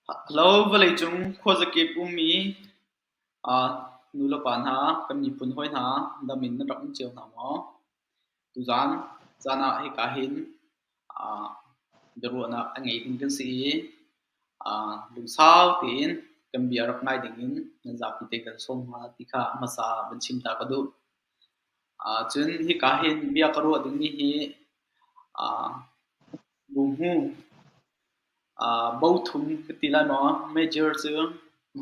Hello, vawleicung khuazakip ummi nulepa hna, kan miphun hawi hna, dam in nan rak um cio hna maw? Tuzaan caan ah hika hin biaruahnak a ngei ding kan si i lungsau tein kan bia rak ngai dingin nan zapi te kan sawm hna ti kha hmasa van chim ta ka duh. Cun hika hin bia ka ruah dingmi hi buhmu bothum ka ti lai maw? Major cu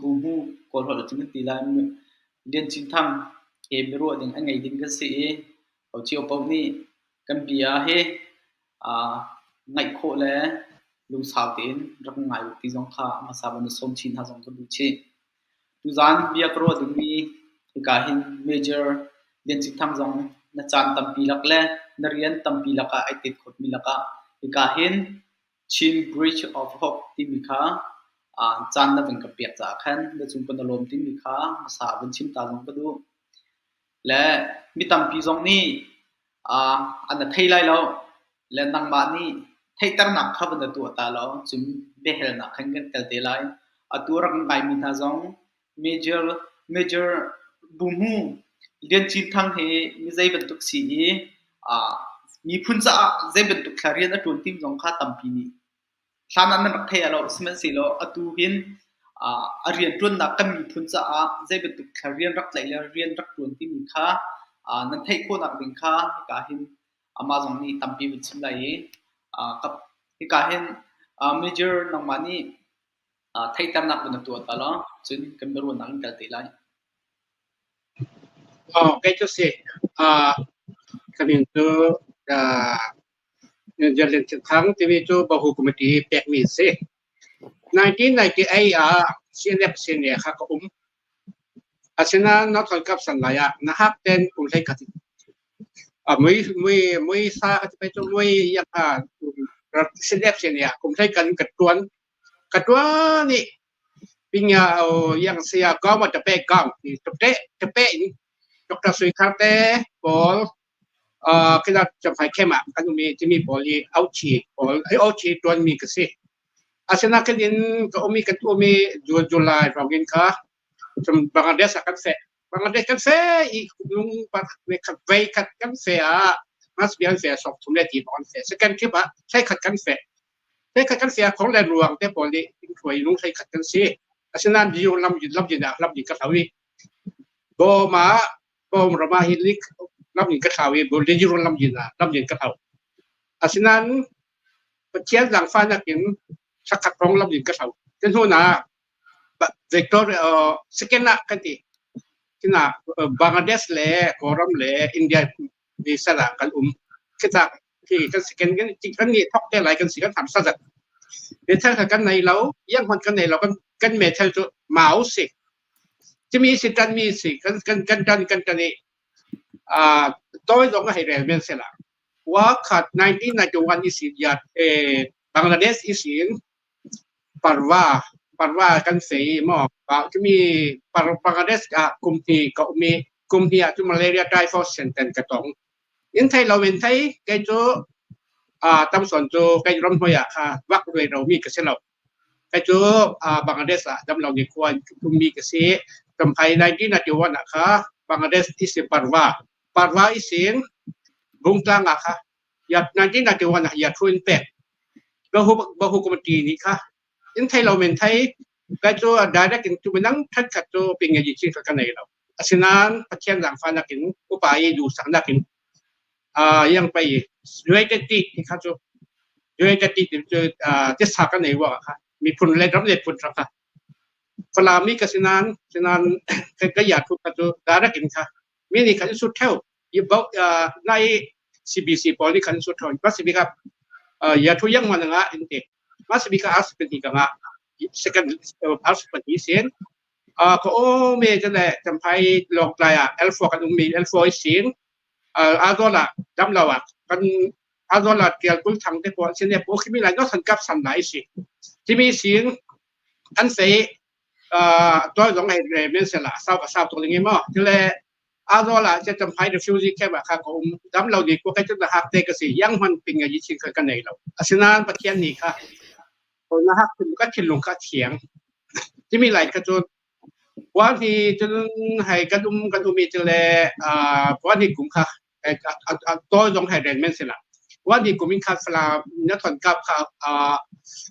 buhmu Kawlholh cun kan ti lai. Lian Cin Thang he biaruah ding a ngei ding kan si i hocio paoh nih kan bia hi ngaih khawh le lungsau tein rak ngai u ti zong kha hmasa van i sawm chin hna zong ka duh chih. Tuzaan bia ka ruah dingmi hika hin Major Lian Cin Thang zong na caan tampi lak le na rian tampi lakah ai tet khawtmi lakah hika hin Chin Bridge of Hope timi kha caan na van ka pek caah khan na cung kan i lawm timi kha hmasa van chim ta zong ka duh. Le mi tampi zong nih an na thei lai lo le nangmah nih theihternak kha van na tuah ta law cun biahalnak khan kan kal te lai. Atu a rak ngaimi hna zong Major Major Buhmu Lian Cin Thang hi mi zei bantuk si i miphun caah zei bantuk thla rian a ṭuan tim zong kha tampi nih Hlan ah nan rak thei lo, sihmanhsehlaw atu hin a rianṭuannak kan miphun caah zei bantuk rian rak tlaih le rian rak ṭuan timi kha nan theih khawhnak ding kha hika hin amah zong nih tampi van chim lai i hika hin major nangmah nih theihternak van na tuah ta law cun kan biaruahnak in kal te lai. Kei cu si ka min cu Lian Cin Thang timi cu Bahu Committee pekmi a si. 1998 ah CNF senior kha ka um. Asinain Northern Cup san lai ah na hak ten kum hlei khat mui mui mui sa ka ti pai cu mui yang ha CNF senior kum hlei kan ka tuan ka tuan i pinya yang sia ka ma ta pe kang ti te te pe in Dr. Sui Khar te pawl Khi Champhai camp ah kan um i timi pawl hi auchi pawl auchi ṭuanmi ka si. Asinain in ka um i kan um i July hrawng in kha Bangladesh ah kan feh. Bangladesh kan feh i lung khat vei khat kan feh ah mas bi an feh sok thum le ti bang an feh. Second trip ah thlai khat kan feh. Thlai khat kan feh ah khong le ruang te pawl nih in hruai lung thlai khat kan si. Asinain lam lam lam lam ka hlau i bawm ah Bawm ram ah hin lam in ka thlau i Legion lam in ah lam in ka thlau. Asinain Pathian zaangfahnak in thakhat rong lam in ka thlau. Cu hnu ah Victoria second ah kan ti. Tina Bangladesh le Kawlram le India ni sal ah kan um. Khita khi kan second kan kan ni thok te lai kan si kan tham sa zat. Methel kha kan nei lo, yang hman kan nei lo kan kan methel cu mau si. Cimi si ṭanmi si kan kan kan ṭan kan ṭan i tawi zong a hei rel men sela. Wa khat 1991 i sin yat Bangladesh i sin parwa parwa kan sei mo cumi Bangladesh ah kum hni ka um i kum hni ah cu malaria typhoid senten ka tong. In thei lo in thei kei cu tamson cu kei ram hnuai ah kha vak ruai ro mi ka si lo. Kei cu Bangladesh ah damlo ni khua in ummi ka si. Champhai 1991 ah kha Bangladesh isin Parwa. Parwa isin Bungtlang ah kha 1991 ah yathu in pek. Bahu Bahu Committee nih kha in thei lo men thei kai cu direct in tu minang that khat cu ping yi chin ka nei lo. Asinain Pathian zaangfahnak in upa i duhsaknak in yang pei United ti kha cu United ti cu tisa kan ei wa kha miphun le ram le phun kha Falam mi ka sinan sinan ka ya thu kha cu direct in kha mi nih khan su theu i bo nai CBC pawl nih khan su theu ma si ka ya thu yang man nga in te ma si ka as pe ka nga second as pa ni sen ka o me te le champhai lok lai ah L4 kan um mi L4 i sin Aizawl ah damlo ah kan Aizawl ah tial kul thang te pawl sin pawl khi mi lai no san kap san lai si timi sing an sei toy zong hei re men sela sau ka sau tuk ling mo tile Aizawl ah che champhai refugee camp ah kha ka um damlo ni ko kai chu hak te ka si yang hman ping yi chin kha ka nei lo asinain Pathian ni kha. Na hak ka thinlung kha a thiang. Timi lai kha cu puan hi cun hei kan um i cu le puan hi kum kha tawi zong hei ren men si la. Puan hi kum in kha Falam na thon kap kha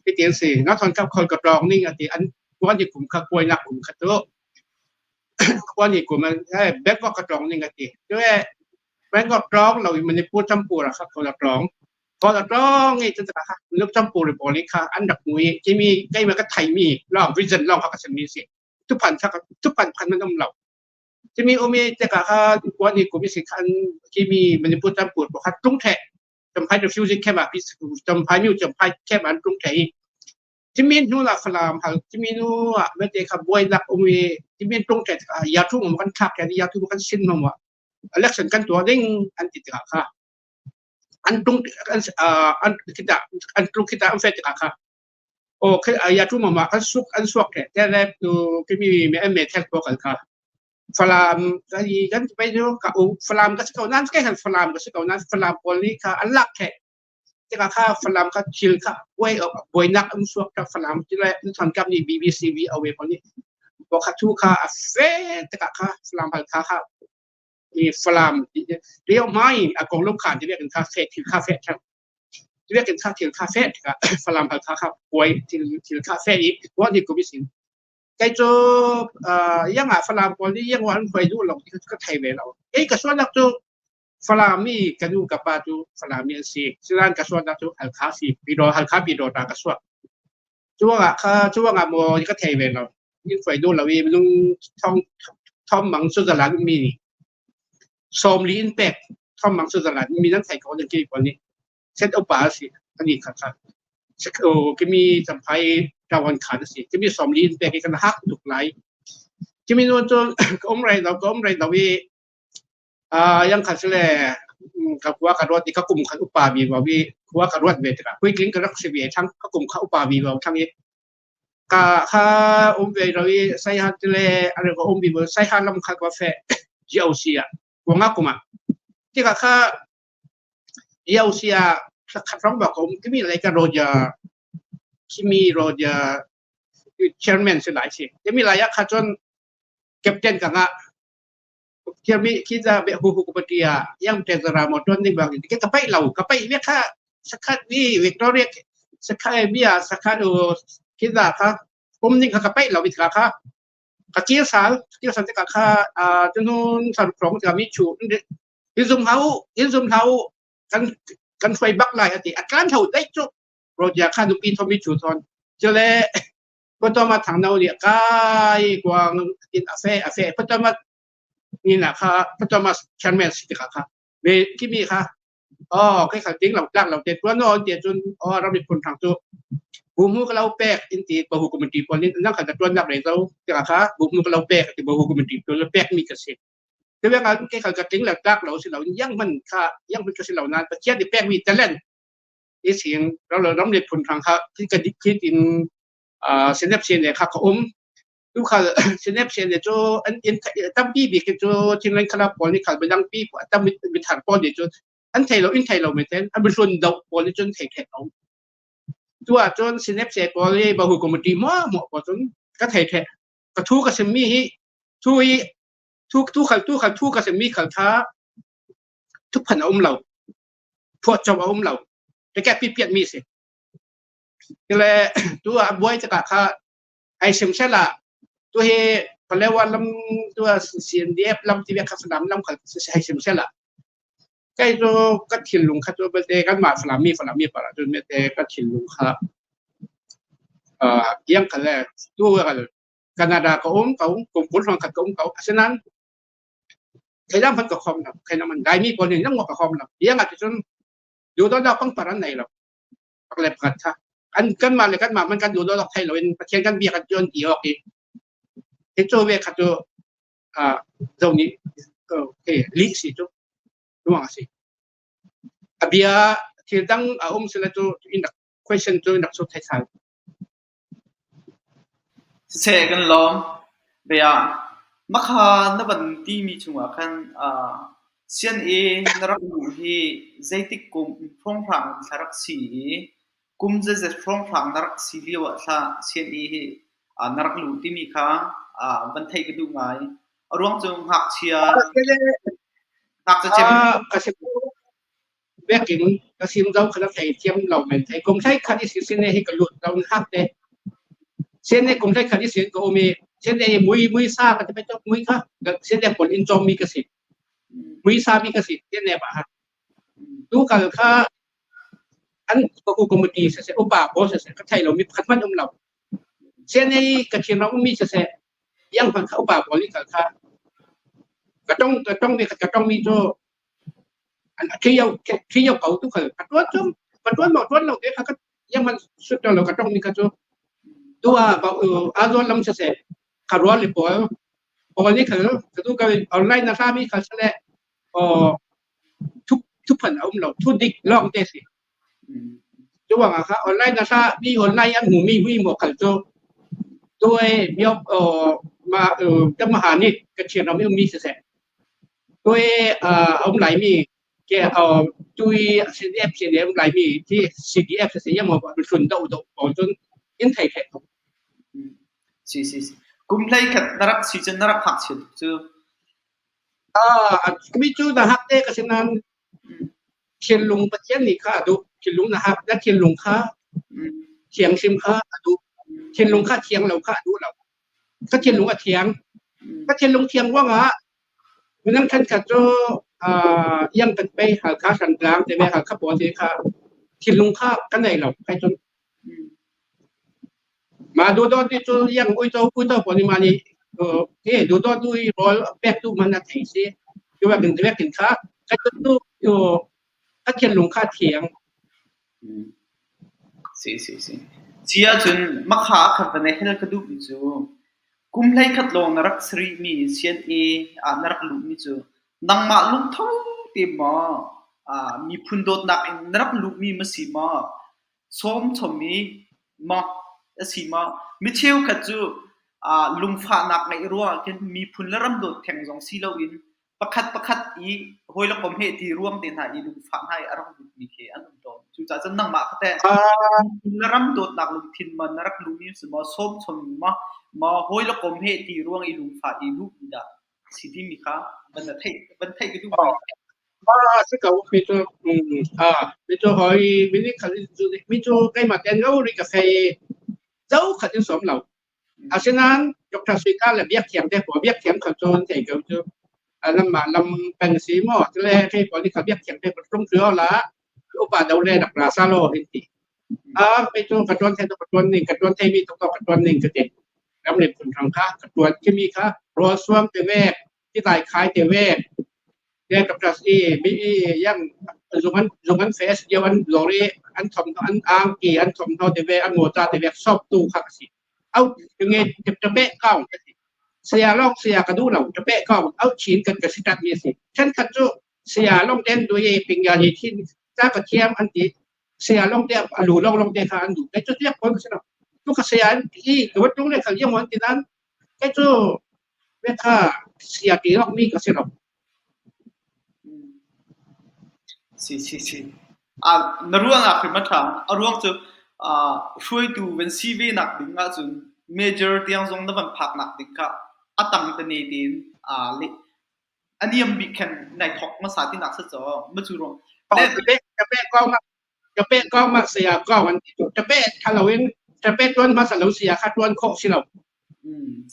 hiti an si. Na thon kap khol ka tlawng ning ati an puan hi kum kha kuainak kum kha tu puan hi kum Bangkok ka tlawng ning ati. Cu Bangkok tlawng lo in Manipur Champur ah kha khol a tlawng. Khol a tlawng i cu kha Manipur Champur pawl nih kha an rak hmu i kimi keimah ka theimi lawng vision lawng kha ka chimmi si. Tuphan kha tuphan phan man um lo. Kimi um i tikah kha puan hi kum i si khan kimi Manipur Champur pakhat tlung theh Champhai refugee camp ah Champhai mi Champhai camp an tlung theh i Timi hnu la Falam hal timi nu ah mete kha buainak um i timi tlung theh ya thu um kan thlak ya thu kan sin mo election kan tuah ding an ti tikah kha an tung an an kita an tlung kita an fe tikah kha o ya tu mama kan suk an suak the te le tu kimi me me thek po kal kha Falam kan kan pai nu ka u Falam ka ko nan kai han Falam ka ko nan Falam pawl ni kha an lak the tikah kha Falam kha thil kha buai buainak an suak ka Falam ti le thon kap ni BBC vi awe pawl ni bo kha thu kha a fe tikah kha Falam hal kha kha i Falam rio mai a kong lo khan ti kan kha fe thil kha fe thang ti kan kha thil kha fe tikah Falam hal kha kha buai thil thil kha fe i wa ni ko bi sin kai cu yang ah Falam pawl nih yang an hruai duh lo ti ka thei ve lo ei ka sualnak cu Falami ka nu ka pa cu Falami an si. Silan ka sualnak cu Halkha si. Piro Halkha Piro ta ka suak. Cuangah kha cuangah maw ka thei ve lo. In hruai duh lo i minung thong thom mang Switzerland ummi nih 40 in pek thom mang Switzerland ummi nan thei ko nan ki pawl nih set upa a si ani kha kha kimi champhai tawan khan a si kimi 40 in pek i kan hak tuk lai kimi nu cu ka um rei lo ka um rei lo i yang kha sile ka khua ka ruat i ka kum khan upa vi vo i khua ka ruat ve tikah puitling ka rak si ve thang ka kum kha upa vi vo thang i ka kha um ve ro i sai han tile are ko um vi bo sai han lam kha ko fe GOC ah kuanga kuma tikah kha GOC ah khat rong ba ko um kimi lai ka roja kimi roja chairman si lai si kimi lai ah kha chon captain ka nga Khiami khi ca be hu hu patia yang te zara mo ton ding bang ke ka pai lo ka pai ve kha sakhat ni Victoria sakha bia sakha do khi za kha um ning kha ka pai lo bit kha kha ka kir sal kir sal te ka kha a tunun sar prong te mi chu in zum hau in zum hau kan kan hruai bak lai ati atlan tho dai chu roja kha nupi thomi chu thon chele Patama thang no nih kai kuang in a fe a fe patama ni na kha patama chairman si tikah kha ve kimi kha oh kai kha ting lo tlak lo te tuan no te chun oh ram phun thang chu bu mu ka lo pek in ti bahu committee pon in nang kha ta tuan nak re zo tikah kha bu mu ka lo pek ti bahu committee tu lo pek mi ka si te ve ka kai kha ka ting lo tlak lo si lo yang man kha yang man ka si lo nan pathian ti pek mi talent i sing ram ram le phun thang kha khi ka dik khi tin sinep sin le kha ka um tu khal sinep sin le cu an in tampi bik cu thinglen khala pawl nih khal bidang pi tam mi thar pawl nih cun an thei lo in thei lo me ten an hlun do pawl nih cun thei thei lo tu ah cun sinep se pawl i bahu committee mo mo pawl cun ka thei the ka thu ka sim mi hi thu hi thu tu khal tu khal thu ka sim mi khal kha thu phan a um lo phuahcop a um lo ke pipiat mi si le tu ah buai tikah kha ai sim sela tu hi Palewa lam tu ah CNDF lam ti kha Falam lam kha ai sim sela kai cu ka thinlung kha cu belte kan mah Falam mi Falam mi para cun mete ka thinlung kha yang kha le tu ka Canada ka um ka um kum kul hrawng khat ka um ko asinain Theilam khat ka khom lo. Theilam an Laimi pawl nih nang ka khom lo. Iang ah cun duhdawtnak pangpar an nei lo. Pak le pakhat kha an kan mah le kan mah man kan duhdawtnak thei lo in Pathian kan bia kan tuan ti awk i hi cu ve kha cu zo nih lih si cu ruang a si. A bia thil dang a um sila cu in rak question cu in rak sut thai sal. Siseh kan lawm. Bia makha na van timi chungah khan sian i na rak luh hi zeitik kum hrawnghrang in thla rak si i. Kum zeizat hrawnghrang na rak si lio ah thla CNA hi na rak luh timi kha van theih ka duh ngai. A ruang cu ngakchia ngakchia Ka si biakin ka sim zo kha na thei thiam lo men thei kum thlai khat i sin hi ka lut lo hak te sen ne kum thlai khat i sin ka um i sen ne mui mui sa ka te pe mui kha sen ne pol in chom mi ka si mui sa mi ka si sen ne ba ha tu kal kha an ko committee se se upa bo se se ka thai lo mi khat man um lo sen ne ka chin ram mi se se yang phan kha upa bo li kal kha ka tong ka tong mi ka tong mi cho khi yêu cầu tu khal ka tuan chung ka tuan mo tuan lo te kha ka yang man sut lo ka tong ni ka chu tu a ba a zo lam se se ka rual li po po ni khal ka tu ka online na sa mi khal se le o thu thu phan um lo thu dik long te si chu wang kha online na sa mi online an hu mi hui mo khal chu tôi miao ma ta ma ha ni ka chian ram mi se se ด้วยเอาไหลมีแกเอาด้วย CDF CDF ไหลมีที่ CDF เสียงมาเป็นชุนโดโดปจนอินไทยแท้ Si si si. Kum hlei khat na rak si cun na rak ngakchia tuk cu. อ่ามีจูนะฮักเต้ก็ฉะนั้นเทียนลุงปะเทียนนี่ค่ะดูเทียนลุงนะฮักและเทียนลุงค่ะเทียงซิมค่ะดูเทียนลุงค่ะเทียงเราค่ะดูเราก็เทียนลุงอะเทียงก็เทียนลุงเทียงว่างะ minang than khat cu yang kan pe Halkha Thantlang te me Halkha pawl te kha thinlung kha kan nei lo kai cun ma du dawt ni cu yang uico uico pawl ni ma ni he du dawt du i rawl pek tu man a thei si tu ba ding te kin kha kai cun tu ka thinlung kha thiang. Si si si. Si ahcun makha kha van i hel ka duhmi cu kum 11 lawng na rak si rihmi CNA ah na rak luhmi cu nangmah lungtho te maw miphun dawtnak in na rak luhmi ma si maw sawmchom i maw a si maw mi cheukhat cu lungfahnak ngeih ruangah khin miphun le ram dawt theng zong si loin pakhat pakhat i hawi le kom he ti ruang te hna i lungfah hna i a rak lutmi khi an um tawn. Cucaah cun nangmah kha teh na ram dawtnak lungthin ma na rak lumi si maw sawmchom ma ma hawi le kom he ti ruang i lungfah i luhmi dah si timi kha van na theih van theih ka duh ngai. Ah, si ko mi cu mi cu hoi mi nih khan mi cu keimah ten lo ri ka fei zo khat in som lo. Asinain Dr. Suika le biakthiam te pawl biakthiam kha cu an thei ko cu. Lamah lam peng si maw tile hei pawl nih kha biakthiam te pawl tlung cio la upa do le rak ra sa law hin ti. Kei cu ka tuan thei ka tuan ning ka tuan thei mi tuk ka tuan ning ka ti. Ram le phun hrang kha ka tuan khimi kha rawl suam te vek ti tai khai te vek te Dr. Si mi yang zung an zung an face dio an lori an thom an angki an thom hno te ve an mocha te vek sop tu kha ka si. Au nge te pe kaung ka si. Saya long saya ka du lo te pe kaung au chin kan ka si tat mi si. Chen khat chu saya long ten du ye ping ya ni thin ta ka thiam an ti saya long te alu long long te kha an du kai chu tiak kon ka si tu ka saya i ka wat tung le khal yang wan ti nan kai chu ve kha sia ti lok mi ka si lo. Si si si. Na ruangah hrim a ṭha. A ruang cu hruaitu van si ve nak ding ahcun major tiang zong na van phak nak ding kha a tang tane tein a niam bik khan nai thawk hmasa tinak si caw ma cu ruang. Ka pe ko ma ka pe ko ma saya ko an ti ka pe thalo in ka pe tuan hmasa lo sia kha tuan khawh si lo.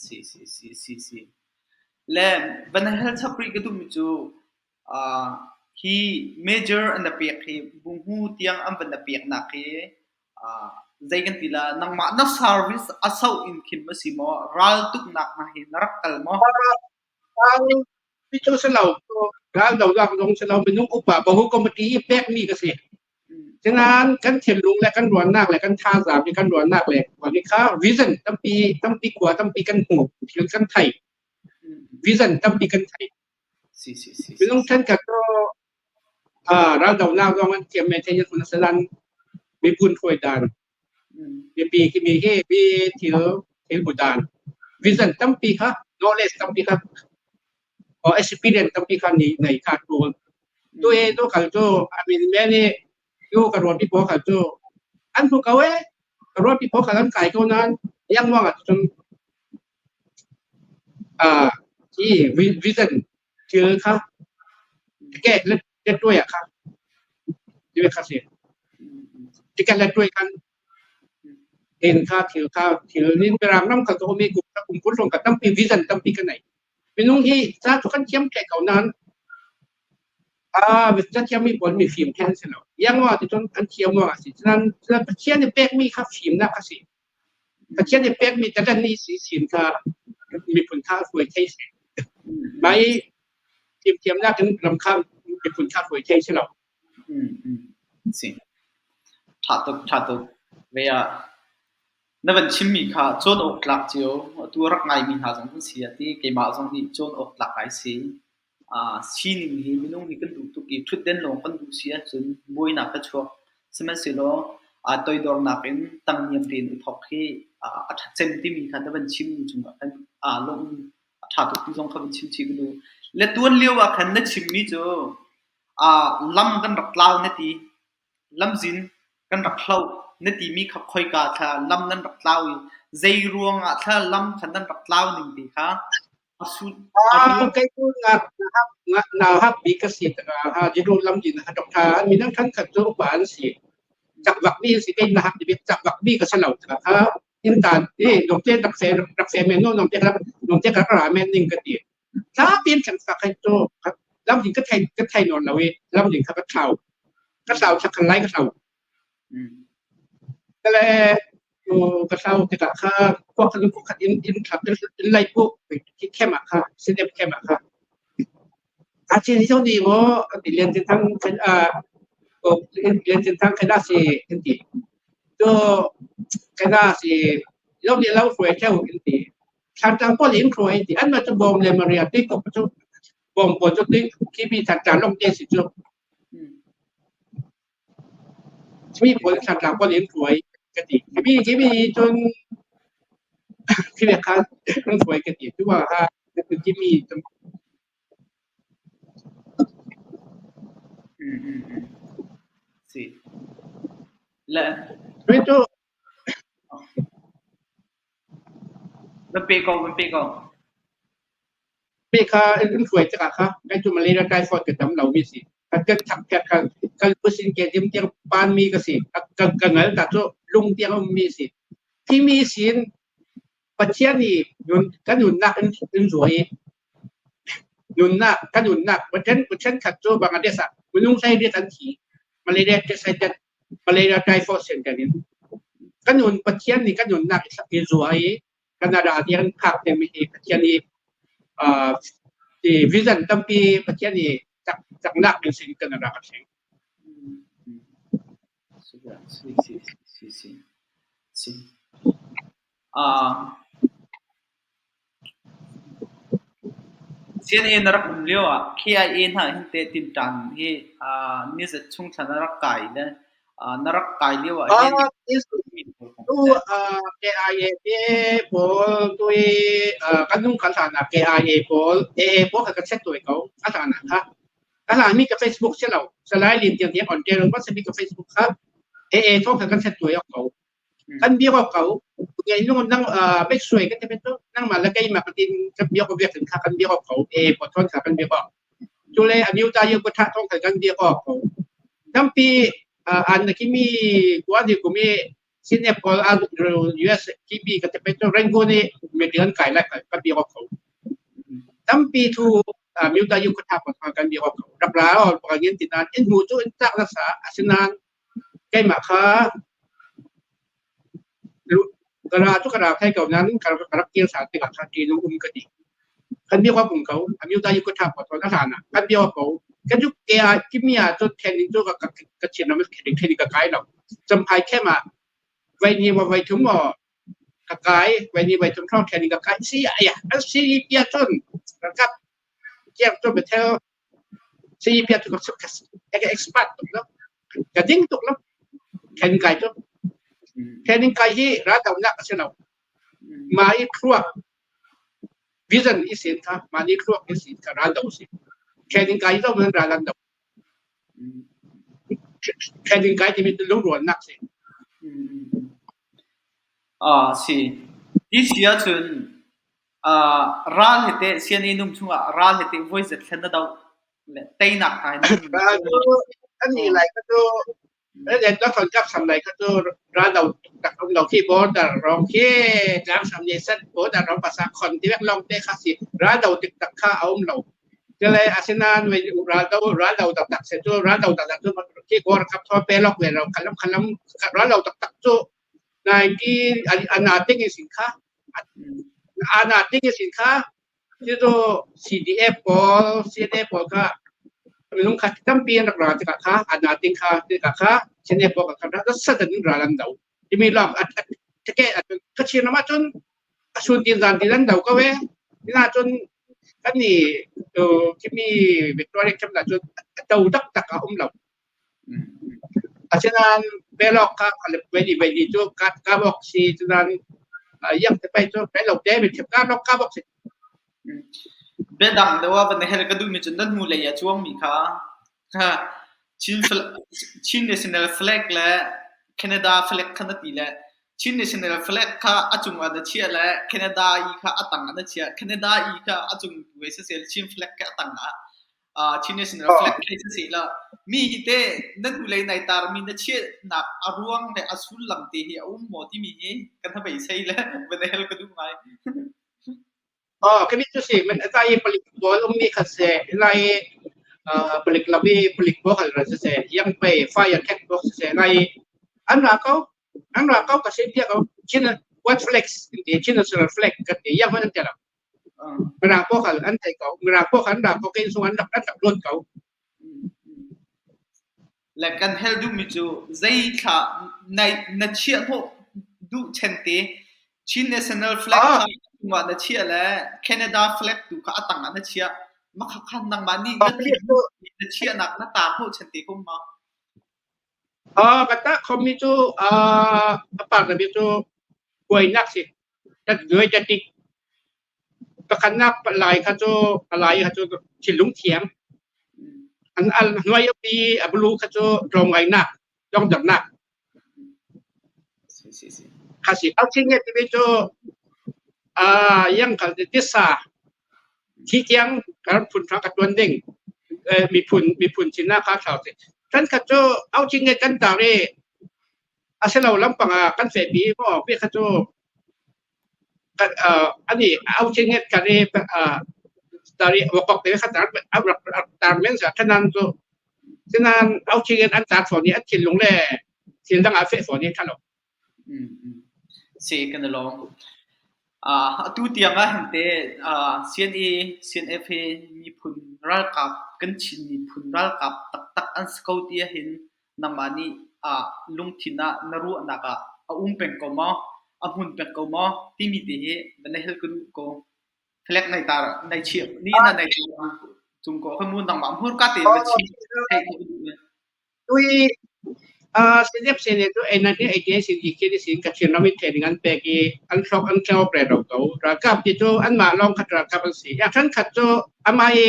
Si si si si si. Le van hal chap rih ka duhmi cu hi major an na pek hi buhmu tiang an van na peknak hi zei kan ti la nangmah na service a soh in khin ma si maw raltuknak hna hi na rak kal maw? Ral cu si lo ral donak zong si lo minung upa bahu committee i pekmi ka si. Sinain kan thinlung le kan ruahnak le kan thazaang i kan ruahnak le ni kha vision tampi tampi khua tampi kan hmu thil kan thei vision tampi kan thei. Si si si. Minung ṭhenkhat cu raldohnak zong an thiam men thei kun salan miphun hruai dan mipi khi mi hi mi thil thil hmu dan vision tampi kha knowledge tampi kha o experience tampi kha ni nei kha tul tu e to khal chu I mean many tu ka ruat pi po khal chu. An hmu ko ee. Ruahpi pawl kha an kai ko nain iangmuang ah cun hi vision thil kha ticket le tuai ah kha ti kha si. Ticket le tuai khan in kha thil kha thil nin Mirang ram kha to mi kum kum kul rong ka tampi vision tampi ka nei. Minung hi ca cu kan thiam ke ko nain ca thiammi pawl mifim khen an si lo. Iangmaw ti cun an thiam ruangah a si. Cunan Pathian nih pekmi kha fimnak a si. Pathian nih pekmi talent nih si sin kha miphun kha hruai thei si. Mah i fimthiamnak in ram kha miphun kha hruai thei si lo. Si. Ṭha tuk, ṭha tuk. Ve ah Na van chimmi kha cawn awk tlak cio, atu a rak ngaimi hna zong kan si a ti. Keimah zong nih cawn awk tlak ngai si. Sining hi minung nih kan duh tuk i ṭhutden lawng kan duh si ahcun buainak a chuak. Sihmanhsehlaw aa toidornak in tangniam tein i thawk hi a ṭha cem timi kha na van chimmi cungah khan aa lawmh a ṭha tuk ti zong kha van chim chih ka duh. Le tuan lio ah khan na chimmi cu lam kan rak tlau na ti. Lamzin kan rak hloh na timi kha khoika thla lam nan rak tlau i zei ruangah thla lam kha nan rak tlau ning ti kha a sut a ruang. Kei cu na hak bik ka si ha jiru lam din ha dok tha mi nang than khat cu upa an si chak vak mi si kei na hak bik chak vak mi ka sa lo ha in tan e nong te rak se rak se men no nong te rak nong te rak ra men ning ka ti tha tin than fa kai to lam din ka thai non lo i lam din kha ka thlau ka thlau chak khan lai ka thlau kale ka thlau tikah kha khua khat in khua khat in in thlap in lai pu ki khem ah kha sinep khem ah kha a chin hi ni mo ti lian tin thang a ko lian tin thang khana si in ti to khana si lo ni lo hruai theu in ti thlan pawl in hruai ti an ma chu bom le maria ti ko chu bom pawl chu ti khi bi than long te si chu Mi pawl thlatlang pawl in hruai ka ti. Khi mi cun khi kha kan hruai ka ti. Tu ah kha khi mi Si. Le cu van pe ko, van pe ko. Mi kha in hruai tikah kha kai cu malaria typhoid ka dam lomi si. Ka kan thak ka ka kan pusin ke dim tiang pan mi ka si. Ka ka ngal ta cu lung tiang um mi si. Khi mi sin Pathian nih nun kan nunnak in in zuai i nunnak kan nunnak Pathian Pathian khat cu Bangladesh ah minung hlei riat an thi. Malaria malaria typhoid sen kan in kan nun Pathian nih kan nunnak i zuai i Canada tiang phak dingmi hi Pathian i vision tampi Pathian i caknak ding sin Canada ka thleng. Si si si si si. CNA na rak um lio ah KIA hna hin teh tinṭan hi nizat chung thla na rak kai le na rak kai lio ah hin Tu KIA te pawl tu i kan nung kan hlan ah KIA pawl AA pawl kha kan set tuai ko a hlan ah kha a hlan mi ka Facebook si lo Salai Lin tiang tiang on tel ma mi ka Facebook kha AA thong kha kan set tuai ko kan biak awk ko ngai nung nang bek suai ka te to nang ma la kai ma ka tin ka biak awk biak kha kan biak awk ko AA pawl thong kha kan biak awk tule amiu ta yu ko tha thong kha kan biak awk ko tampi an na kimi kuan hi kumi sine pawl a US TV ka te pe to Rangoon i meeting an kai lai ka biak awk ko tampi thu miu ta yu ko tha pa kan biak awk ko rak la ol pa ngin ti nan in mu chu in tak na sa asinan keimah kha kara chu kara thai ko nan ka rak kir sa tikah kha ti nung um ka ti kan biak awk um ko amiu ta yu ko tha pa to na hlan kan biak awk ko kan chu ke a kimi a chu training chu ka ka chin ram training training ka kai lo champhai khem ah vai ni wa vai thum mo ka kai vai ni vai thum thong training ka kai si aya an si pia chun ka kiam chu bethel si pia chu ka ka expert tuk lo ka ding tuk lo training kai chu training kai hi ra dau nak a si lo ma i thluak vision i sen kha mah nih thluak i sin kha ral do si training kai zo man ral an do training kai timi lungrualnak si. Ah, si. Hi si ahcun ral he teh sianginn um chungah ral he teh voi zat thlen na doh le teinak hna hin Ral cu an nih lai kha cu le thon kap sam lai kha cu ral do tak um lo khi border rong khi tlang sam ni set border rong pasa khon ti vek long te kha si ral do tik tak kha a um lo. Cule asinain ral do taktak se cu ral do taktak cu khi kor kap tho pe lok ve lo khalam khalam ral do taktak cu 19 ana ting sin kha ana ting sin kha cucu CDF pawl CNA pawl kha minung kha tampi an rak ra tikah kha ana ting kha tikah kha CNA pawl kha rak sat in ral an do timi lawng ke ka chin ram ahcun a sun tin zan tin an do ko e ina cun kan ni kimi Victoria camp cun do taktak a um lo. Asinain belok kha vei vei cu ka bok si cunan iang te pei cu pe lo te mi thip ka nok ka bok si. Biadang deuh ah van hel ka duhmi cu nan hnulei ah cuangmi kha Chin, Chin National Flag le Canada flag kha na ti le Chin National Flag kha a cungah na chiah le Canada i kha a tang ah na chiah. Canada i kha a cung tu hei siseh Chin flag kha a tang ah Chin National Flag hei siseh law mi hi teh na hnulei nai tarmi na chiahnak a ruang le a sullam te hi a um maw timi hi kan ha beisei le van hel ka duh ngai. Oh, kami cu si man ata i palik pawl ummi kha se lai palik lam i palik pawl kha ra se yang pei fire cat bok se lai an ra ko an ra ko ka se bia ko Chin what flex ti Chin national flag ka ti yang man te la Mirang pawl kha an thei ko Mirang pawl kha an ra ko ke sung an rak an rak luat ko. Le kan hel duhmi cu zeithla na chiah hnawh duh chente Chin National Flag kha cungah na chiah le Canada flag tu kha a tangah na chiah. Mah kha nangmah nih na na chiahnak na ta hnawh chente ko ma? Ka ta khomi cu a par mi cu buainak si. Tat duai tatik. Pakhatnak lai kha cu a lai kha cu thinlung thiam. An al hnuai i a bulu kha cu tlawmngainak, dongdornak. Kha si. Au chin nge timi cu yang kal tisa thi tiang kan phun hra ka tuan ding miphun miphun sinah kha thlau si. Kan khat cu au chin nge kan tar i asilo lampang ah kan fehpi maw pi kha cu ani au chin nge kan i tari wakok te kha tar tar men sa thanan cu sinan au chin nge an tar fawn i an thinlung le thil dang ah feh fawn i thalo. Si kan i lawm. Atu tiang ah hin te CNA, CNF hi miphun ralkap kan Chin miphun ralkap taktak an si ko ti ahhin nangmah nih lungthin ah na ruahnak ah a um peng ko maw? A hmun peng ko maw? Timi te hi van na hel ka duh ko. Flag nai tar nai chiah ni na nai cung ko kha mu nangmah hmurka tein va chim theih ka duh. Tui CNF CNA cu 1988 sin i khi sin Kachin ram i training an pek i an hlok an tleng pre ro ko. Ralkap ti cu anmah lawng khat ralkap an si. Ya khan khat cu amah i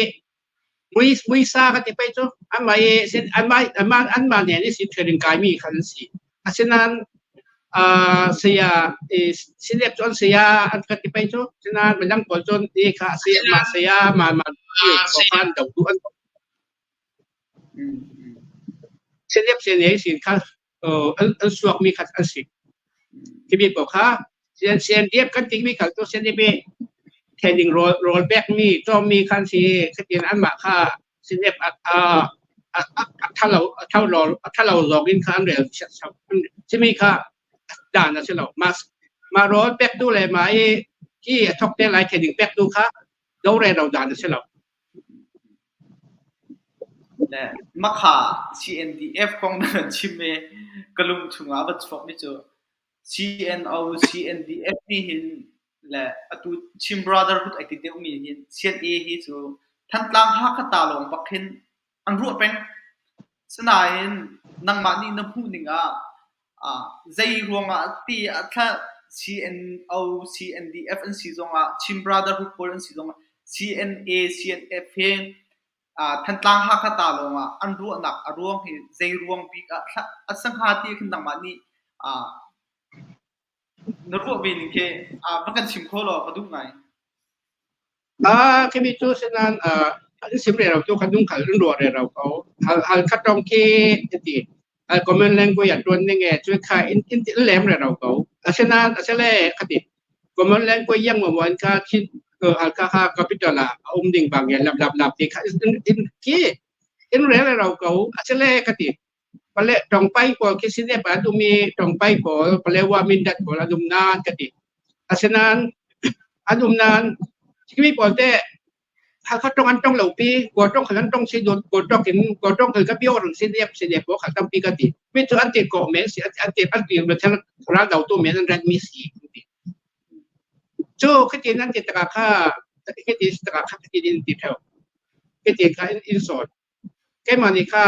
mui muisa ka ti pei cu amah i sin anmah anmah anmah nen i sin training kai mi khan an si. Asinain saya CNF cu an saya an ka ti pei cu sinain midang pawl cun ti kha si mah saya ma ma khan do tu an Senep sene sin kha an suakmi kha an si. Timi ko kha CNDF kan timi kha cu CNDF training rawl rawl pekmi cawmmi khan si khatin anmah kha CNF a thalo a thalo a thalo zawk in kha an rel simi kha dan a si lo. Ma ma rawl pektu le ma i hi a thok te lai training pektu kha do re lo dan a si lo. Le makha CNDF kong na kan chim i ka lung chungah a va chuakmi cu CNO, CNDF nih hin le atu Chin Brotherhood ai ti deuhmi hin CNA hi cu Thantlang Hakha ta lawng bak hin an ruah peng. Sinain nangmah nih na hmuh ning ah zei ruangah ti ah thla CNO, CNDF an si zongah Chin Brotherhood pawl an si zongah CNA, CNF hi Thantlang Hakha ta lawngah an ruahnak a ruang hi zei ruang bik ah thla a si hnga ti khin nangmah nih Na ruah ve ning khi va kan chim kho law ka duh ngai. Khi mi cu sinan an sim rero tu kan dung khal an ruah rero ko. Hal hal khat tong khi ti hal common language an tuan ning e cu kha in in in lem rero ko. Asinain asile khati common language yang mo an kha chin hal kha kha capital ah a um ding bang lap lap lap ti kha in in ki in rel rero ko. Asile khati pale tongpai pawl khi sine pa an um i tongpai pawl Palewa Mindat pawl an um nan ka ti. Asinain an um nan mi pawl te Hakha tong an tong lo pi Kawl tong khal an tong si dot Kawl tong in Kawl tong khal ka pio run si nep si nep khal tampi ka ti. Mi cu an ti ko men si an ti an ti thel ral do tu men an rat mi si ti. Cu khi nan ti taka kha khi ti taka kha khi ti ti theu. Khi ti kha in sort. Keimah nih kha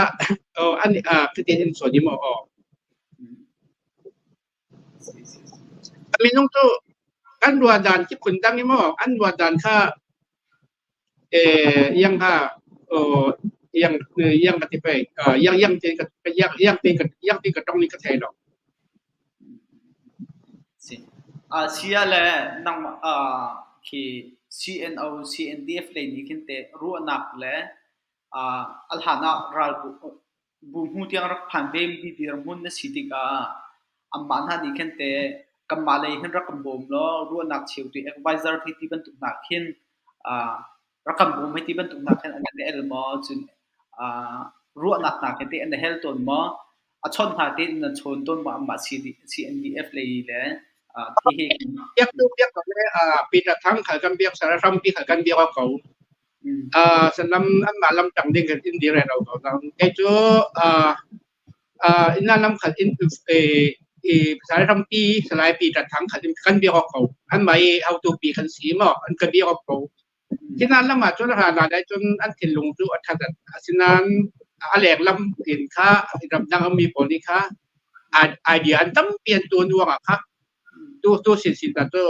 an cutin in sawn i maw aw. Minung cu kan ruahdan khi phundang i maw an ruahdan kha yang kha yang yang ka ti pei yang yang te ka yang yang te ka yang te ka tong ni ka thei lo. Sia le nangmah khi CNO, CNDF lei nih khin teh ruahnak le a hlan ah ral bu hmu tiang rak phan ve mi dirhmun na si tikah anmah hna nih khin teh kanmah lei hin rak kan bawm law ruahnak cheutu advisor hei ti bantuk hna khin rak kan bawm hei ti bantuk hna khin an i el maw? Cun ruahnak hna khi teh an i hel tawn maw? A chawnh hna tein na chawn tawn maw anmah CNDF lei le hihi Biak tu biak ko le Peter Thang khal kan biak sara hrampi khal kan biak ko. Sanlam anmah lam tang ding kan in dire lo ko. Kei cu ina lam khat in i salai rampi salai Peter Thang khat in kan biak ko. An mai autu pi kan si maw an ka biak ko. Khi nan lam ah cun ra la dai cun an thinlung cu a that. Asinain a leng lam in kha ramdang ummi pawl nih kha idea an tampi an tuan ruangah kha tu tu sin sin ta cu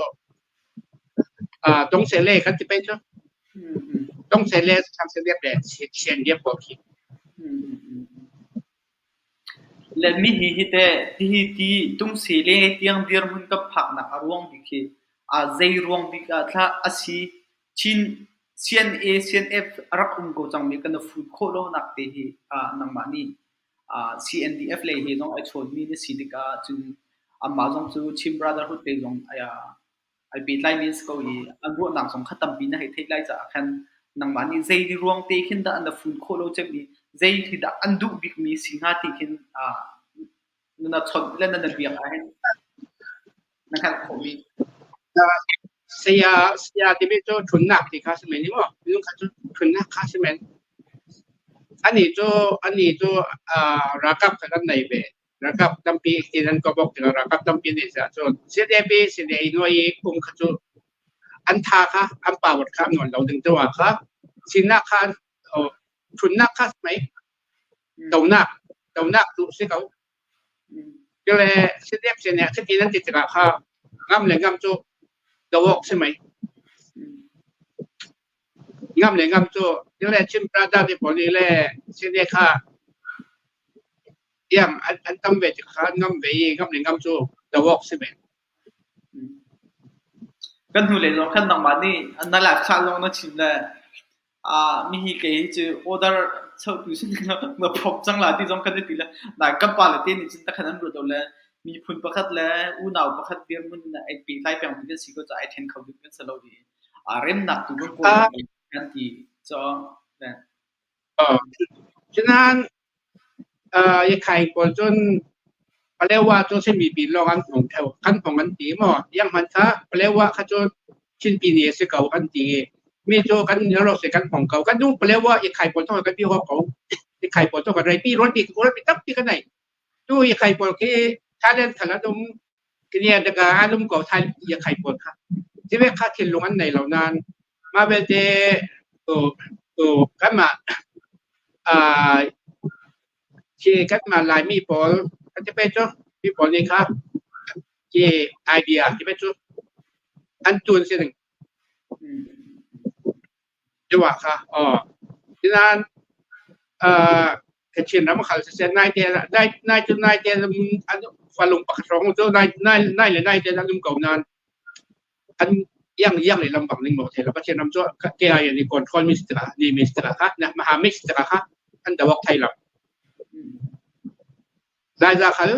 dong se le kan ti pei cu dong se le sang se le le sian le pawl khi. Le mi hi hi teh tihi ti tungsi le tiang dirhmun kan phaknak a ruang bik hi zei ruang bik ah thla a si? Chin CNA CNF a rak um ko cangmi kan i fut khawh lonak te hi nangmah nih CNDF lei he zong ai chawnmi na si tikah cun anmah zong cu Chin Brotherhood lei zong ai pehtlaimi an si ko i an ruahnak zong kha tampi na hei theih lai caah khan nangmah nih zei ruang te khin dah na fun khawh lo cem i zei khi dah an duh bikmi si hnga ti khin na chawnh le na biak ahhin na hngalh khawhmi. Saya saya timi cu ṭhunnak ti kha si men i maw minung kha cu ṭhunnak kha si men. Anih cu ralkap kha kan nei ve. Ralkap tampi ti nan ka bok tikah ralkap tampi nih siah cun CDP CDA nuai i um kha cu an tha kha an power kha an nawn lo ding tu ah kha sinak kha thunnak kha mei donak donak tu si ko le CDF CNA khi nan ti tikah kha ngam le ngam cu dawok si mei ngam le ngam cu le Chin Brother ti pawl nih le CNA kha Tiang an tam ve tik kha ngam ve i ngam le ngam cu dawk si ve. Kan hnu lei zong khan nangmah nih na lak thlah zong na chim le mi hi kei hi cu order chotu sin na phok cang la ti zong kan i ti le nai kan pa le te nih cun takhan an ruat lo le miphun pakhat le unau pakhat dirhmun in ai pehtlai peng mi kan si ko ca ai then kho ding kan si lo i remnak tu kan kawl kan ti cho. Cunain Yakhai pawl cun Palewa cu Chinmipi lawng an hmang theo kan hmang an ti maw? Iang hmanh kha Palewa kha cu Chinpi ni a si ko an ti i mi cu kan ro si kan hmang ko. Kan nu Palewa Yakhai pawl thawng kan bi hawk ko. Yakhai pawl thawng kan reipi rawnpi rawnpi tampi kan nei. Tu Yakhai pawl khi Thailand khal an um Kenya daga an um ko Thai Yakhai pawl kha. Zive kha thinlung an nei lo nain mah belte kanmah khi kanmah Laimi pawl kan ti pe cu mi pawl nih kha khi idea ti pe cu an tun si ding Tiwa kha aw. Sinain Kachin ram khal siseh nai te nai nai cu nai te an falung pakhat hrawng cu nai nai nai le nai te an um ko nain an iang iang le lam bang ning maw thei lo Pathian ram cu ke ai ni control mi si tikah ni mi si tikah kha maha mi si tikah kha an dawak thei lo. Laiza khal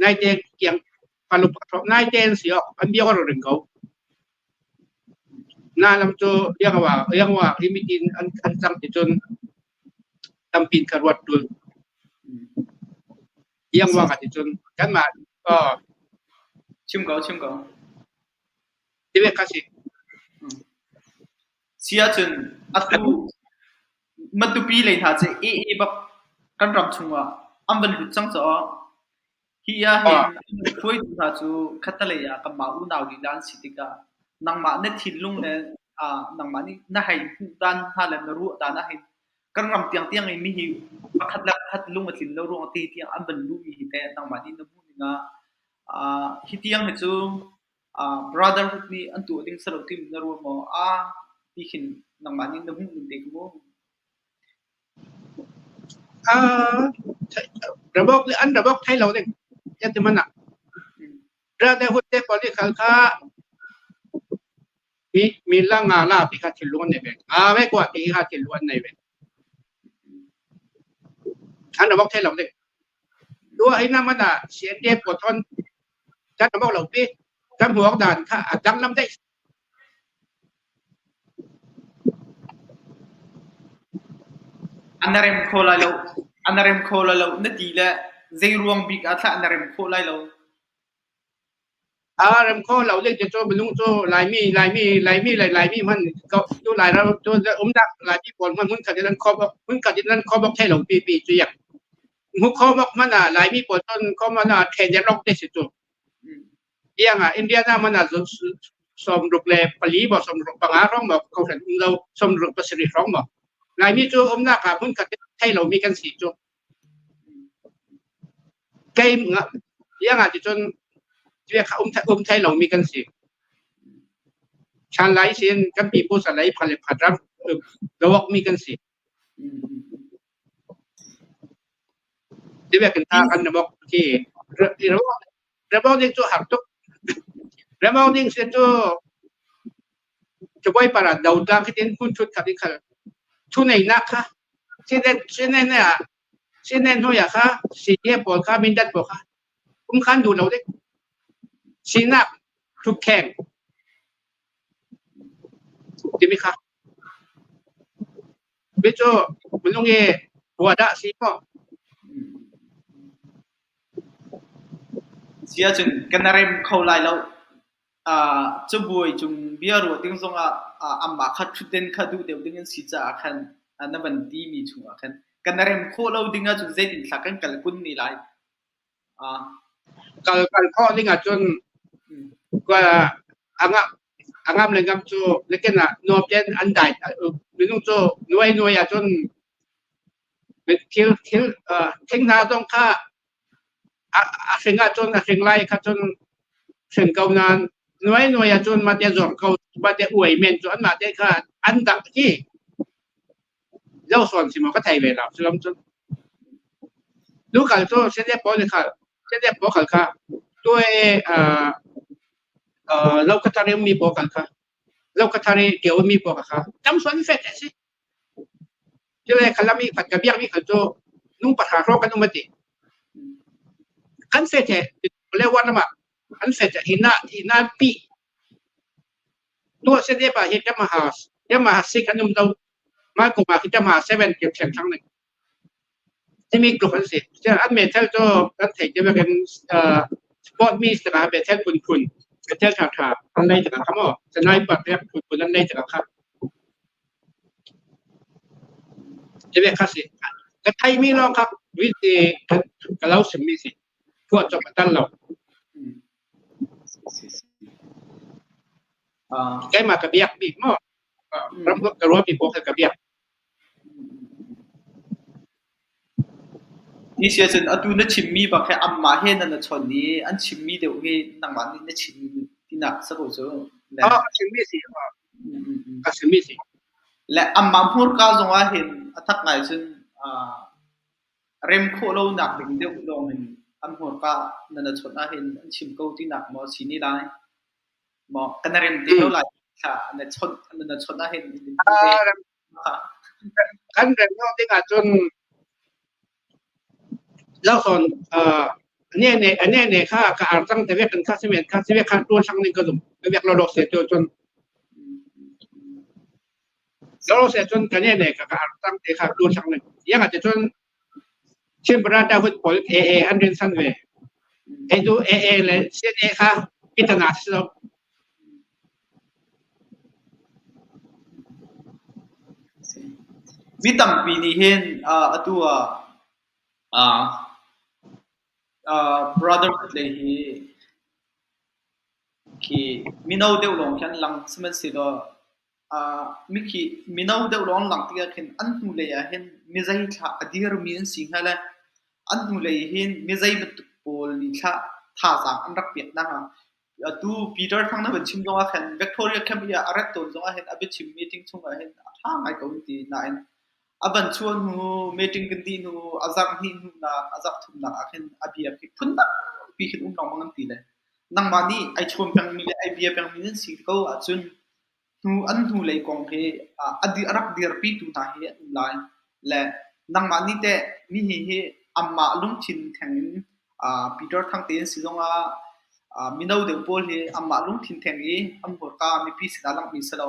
nai te kiang falung pakhat hrawng nai te an si ok an biak ring ko. Na lam cu iangwa iangwa hi mitin an an cang ti cun tampi in ka ruat tul. Iangwa ka ti cun kanmah Chim ko, chim ko. Tive kha si. Si ahcun atu Matupi lei hna cu AA bak kan ram chungah an van lut cang caah Hi ahhin hruaitu hna cu khattelei ah kanmah unau lila an si tikah nangmah na thinlung le nangmah nih na hei hmuh dan hna le na ruah dan ahhin kan ram tiangtiang i mihi pakhat le pakhat lung a tlin lo ruang te tiang an van luhmi hi teh nangmah nih na hmuh ning ah hi tiang hi cu brotherhood nih an tuah ding si lo timi na ruah maw? Ti khin nangmah nih na hmuh ning te kha mu. Rabawk le an rabawk thei lo ding yan ti man ah. Brotherhood te pawl nih khal kha mi mi la nga la ti kha thinlung an nei ve. Nga ve kwa ti kha thinlung an nei ve. An rabawk thei lo ding. Tua hi na man ah CNDF pawl thon kan rabawk lo pi kan huak dan kha a dang lam daih. An na rem kho lai lo. An na rem kho lai lo na ti le zei ruang bik ah thlah na rem khawh lai lo? A rem kho lo ding cu minung cu Laimi Laimi Laimi le Laimi hman tu Lai ram tu umnak Laimi pawl hman hmun khat in an kho hmun khat in an kho bok thei lo pi pi cu yak. Mu kho bok man ah Laimi pawl ton kho man ah then rok te si cu. Tiang ah Indiana man ah 64 maw 65 hrawng maw ko hran um lo 67 hrawng maw Laimi cu umnak ah hmun khat thei lomi kan si cu kei tiang ah ticun kha um um thei lomi kan si chan lai sin kan pipu sa lei phale phat ram lawak mi kan si Tibe kan ta kan namok khi Ramong ding cu har tuk. Ramong ding sin cu cabuai para do tlang khi tin hun thut khat in khal thu nei nak kha sinen sinen ne ah sinen hoi ah kha si pawl kha mindat pawl kha um khan du lo dik sinak thuk kheng timi kha Bi cu minung i bua dah si maw? Si ahcun kan rem kho lai lo. Cabuai cung bia ruah ding zongah amah kha ṭhutden kha duh deuh ding an si caah khan na van timi chungah khan kan rem khawh lo ding ahcun zeitin thla kan kal kun ne lai? Kal kal khawh ding ahcun a ngam le ngam cu lekin ah nuam tein an dai minung cu nuai nuai ahcun thil thil thing hna zong kha a hring ahcun a hring lai kha cun hring ko nain nuai nuai ahcun mah te zuar ko mah te uai men cu anmah te kha an dak hi zo sawn si maw ka thei ve lo sullam cun lu kal cu sene pawl nih khal sene pawl khal kha tuai lo ka thar mi pawl khal kha lo ka thar i keu mi pawl kha tam suan fet si Cule khalam i khat ka biak mi khal cu nung pahra hrawng kan um ati. Kan fet he le wan ma an fet hina hina pi Tua se pa hi Yamaha Yamaha sik an um do ma kuma khi Yamaha 7 ke theng thang ning timi tluk an si an metal cu kan thei te bakin sport mi saka metal phun phun metal tha tha an nei taka kha mo sniper te phun phun an nei taka kha Tebe kha si ka thai mi lawng kha vi ti ka lo sim mi si phuah cop a tan lo. Keimah ka biak bik maw? Ram ka ruahmi pawl kha ka biak. Ni si ahcun atu na chimmi bak hi anmah he nan i chawn i an chimmi deuh hi nangmah nih na chim tinak si ko cu. Ah, ka chimmi si. Ka chimmi si. Le anmah hmurka zong ah hin a tak ngai cun. Rem khawh lonak ding deuh lawng in an hmurka nan i chawnh ahhin an chim ko tinak maw a si ne lai? Maw kan i rem te ko lai thla na chawnh na chawnh ahhin Kan rem lo ding ahcun Zohsawn ne ne ne ne kha ka ar cang te vek kan kha simen kha si vek kha tuan sang ning ka zum ka vek lo lok se tu cun lo se cun ka ne ne ka ka ar cang te kha tuan sang ning yang ate cun Chin Brotherhood pawl AA an rin san ve e tu AA le CNA kha pitana si lo. Mi tampi nih hin atu ah brotherhood lei hi khi mino deuh lawng khi an lang. Sihmanhsehlaw mikhi mino deuh lawng an lang tikah khin an hnulei ah hin mizei thla a dirmi an si hnga le an hnulei hin mizei bantuk pawl nih thla thazaang an rak pek hna hnga. Atu Peter Thang na van chim zongah khan Victoria Camp i a rat tawn zongah hin a biachim meeting chungah hin a ṭha ngai ko an ti. Nain a van chuah hnu meeting kan dih hnu a zarh hnih hnu nak a zarh thumnak ah khin a bia khi phun tampi khin um lengmang an ti le nangmah nih ai chawn pengmi le ai bia pengmi nan si ko ahcun Hnu an hnulei kong hi a rak dirpitu hna hi an um lai. Le nangmah nih teh mi hihi anmah lungthin theng in Peter Thang te an si zongah mino deuh pawl hi anmah lungthin theng i an hmurka mipi sinah langhmi si lo.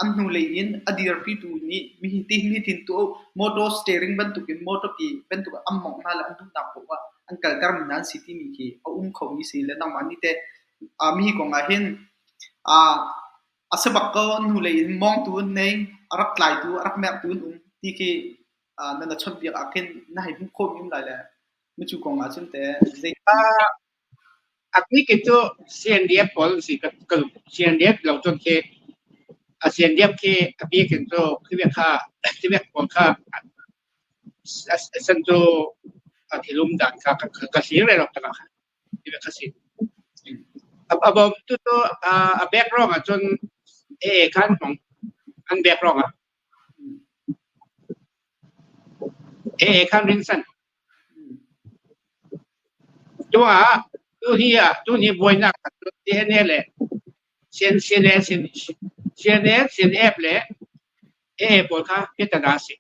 An hnulei in a dirpitu nih mihi ti hi tin tu motor steering bantukin motor ki bantuk an mawngh hna le an duhnak paoh ah an kaltermi hna an si timi khi a um khomi si le nangmah nih teh mihi kong ah hin A si bak ko, an hnulei in mawngtu an nei, a rak tlaitu, a rak merhtu an um ti khi na chawnhbiak ah khin na hei hmuh khawhmi um lai le micu kong ah cun teh zei Atni ki cu CNDF pawl an si ka CNDF lo cun khi a CNDF khi a bik in cu khi kha khi pawl kha san cu a thilum dan kha ka hlir re lo tak kha. Ka si. A bawmtu cu a background ahcun AA kha an hmang. An background ah. AA khan rinsan. Tu ah tu hi ah tu hi buainak CNA le CNA CNA CNF le AA pawl kha piatana a si.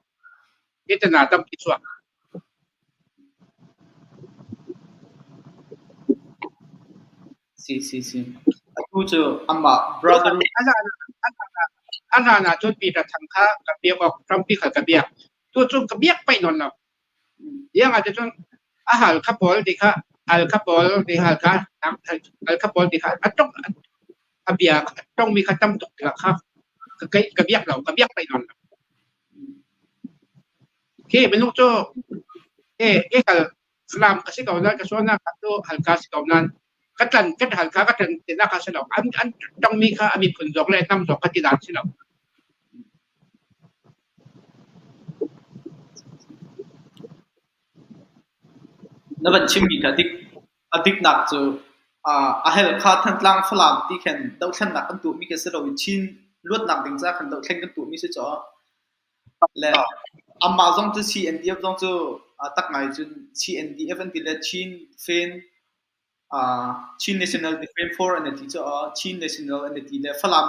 Piatana tampi chuak. Si si si. Atu cu amah brother A hlan ah cun Peter Thang kha ka biak awk rampi kha ka biak. Tu cu ka biak paih nawn lo. Iang ah cun a hal kha pawl ti kha al kha pawl ti hal kha al kha pawl ti kha a tong a bia a tongmi kha tam tuk tikah kha ka biak lo ka biak paih nawn lo. Khi minung cu e e kal Falam ka si ko nan ka sualnak kha cu Halkha si ko nan ka tlan ka Halkha ka tlan tinak kha si lo an an tongmi kha a miphun zawk le hnam zawk kha ti dan si lo. Na van chimmi kha dik a diknak cu a hel kha Thantlang Falam ti khan dohthlennak kan tuahmi khi si loin Chin luatnak ding caah khan dohthlen kan tuahmi si caw. Le amah zong cu CNDF zong cu tak ngai cun CNDF an ti le Chin Fen Chin National Defence Force an ti cu Chin National an ti le Falam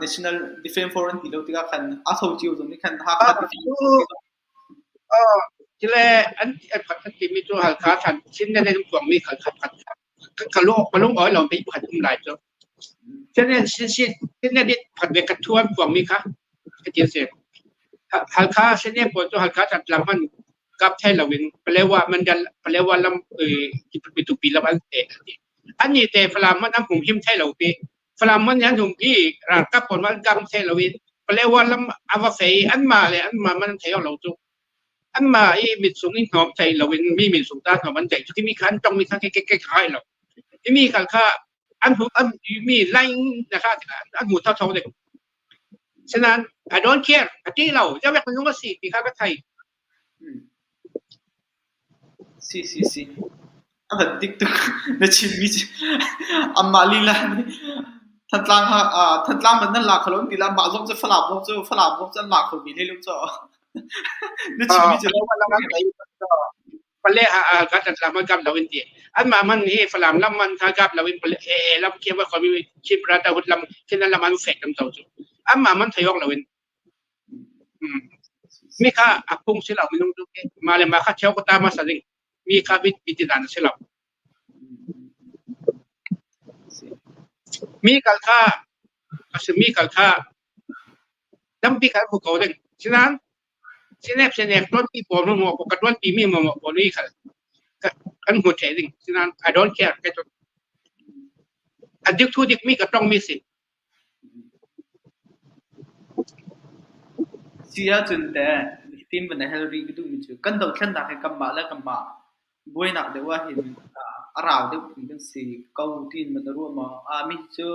National Defence Force an ti lo tikah khan a tho cio zong nih khan Hakha Tile an an timi cu Halkha than Chin nan an phuangmi khal khat khat ka lung oi lo pe pakhat um lai cu. Chin Chin nan phat ve khat thu an phuangmi kha ka ti se. Halkha sene pawl cu Halkha than tlang man kap thai loin Palewa mandal Palewa lam tupi lam an te. An ni te Falam man an hum him thai lo pi. Falam man an hum i ralkap pawl man kam thai lo in Palewa lam a va fei an mah le an mah man an thei lo cu. An mah i mitsung in hnawm thei lo in mi mitsung ta hnawm an thei cu mi kha an tong mi kha ke ke khai lo. Mi khal kha an hu an mi line na kha an hmu tho tho de. Senan I don't care a ti lo ja vek nung a si ti kha ka thei. Si si si. A van dik tuk na chimmi cu anmah lila nih Thantlang ha Thantlang man nan la kho lo an ti la mah zong cu Falam zong cu Falam zong cu an la kho ve hlei lo caw. Na chimmi cu Pale ha ka tat lam kap lo in ti an ma man hi Falam lam man kha kap lo in pale e lam kia ba khomi Chin Brotherhood lam khin lam an fek tam to chu an ma man thayok lo in. Mi kha a phung si lo minung tu ke ma le ma kha cheu ko ta ma sa ding mi kha bit bit dan si lo mi kal kha mi kal kha tampi kal ko ko ding sinan sinek sinek ton pi pawl mo ko ka ton pi mi mo mo pawl ni khal kan hmu the ding sinan I don't care ke to adik thu dik mi ka tong mi si. Si ahcun teh hitin van i hal rih ka duhmi cu kan dothlennak hi kanmah le kanmah buainak deuh ahhin a rau deuh phun kan si ko tiin man na ruah maw? Mi cu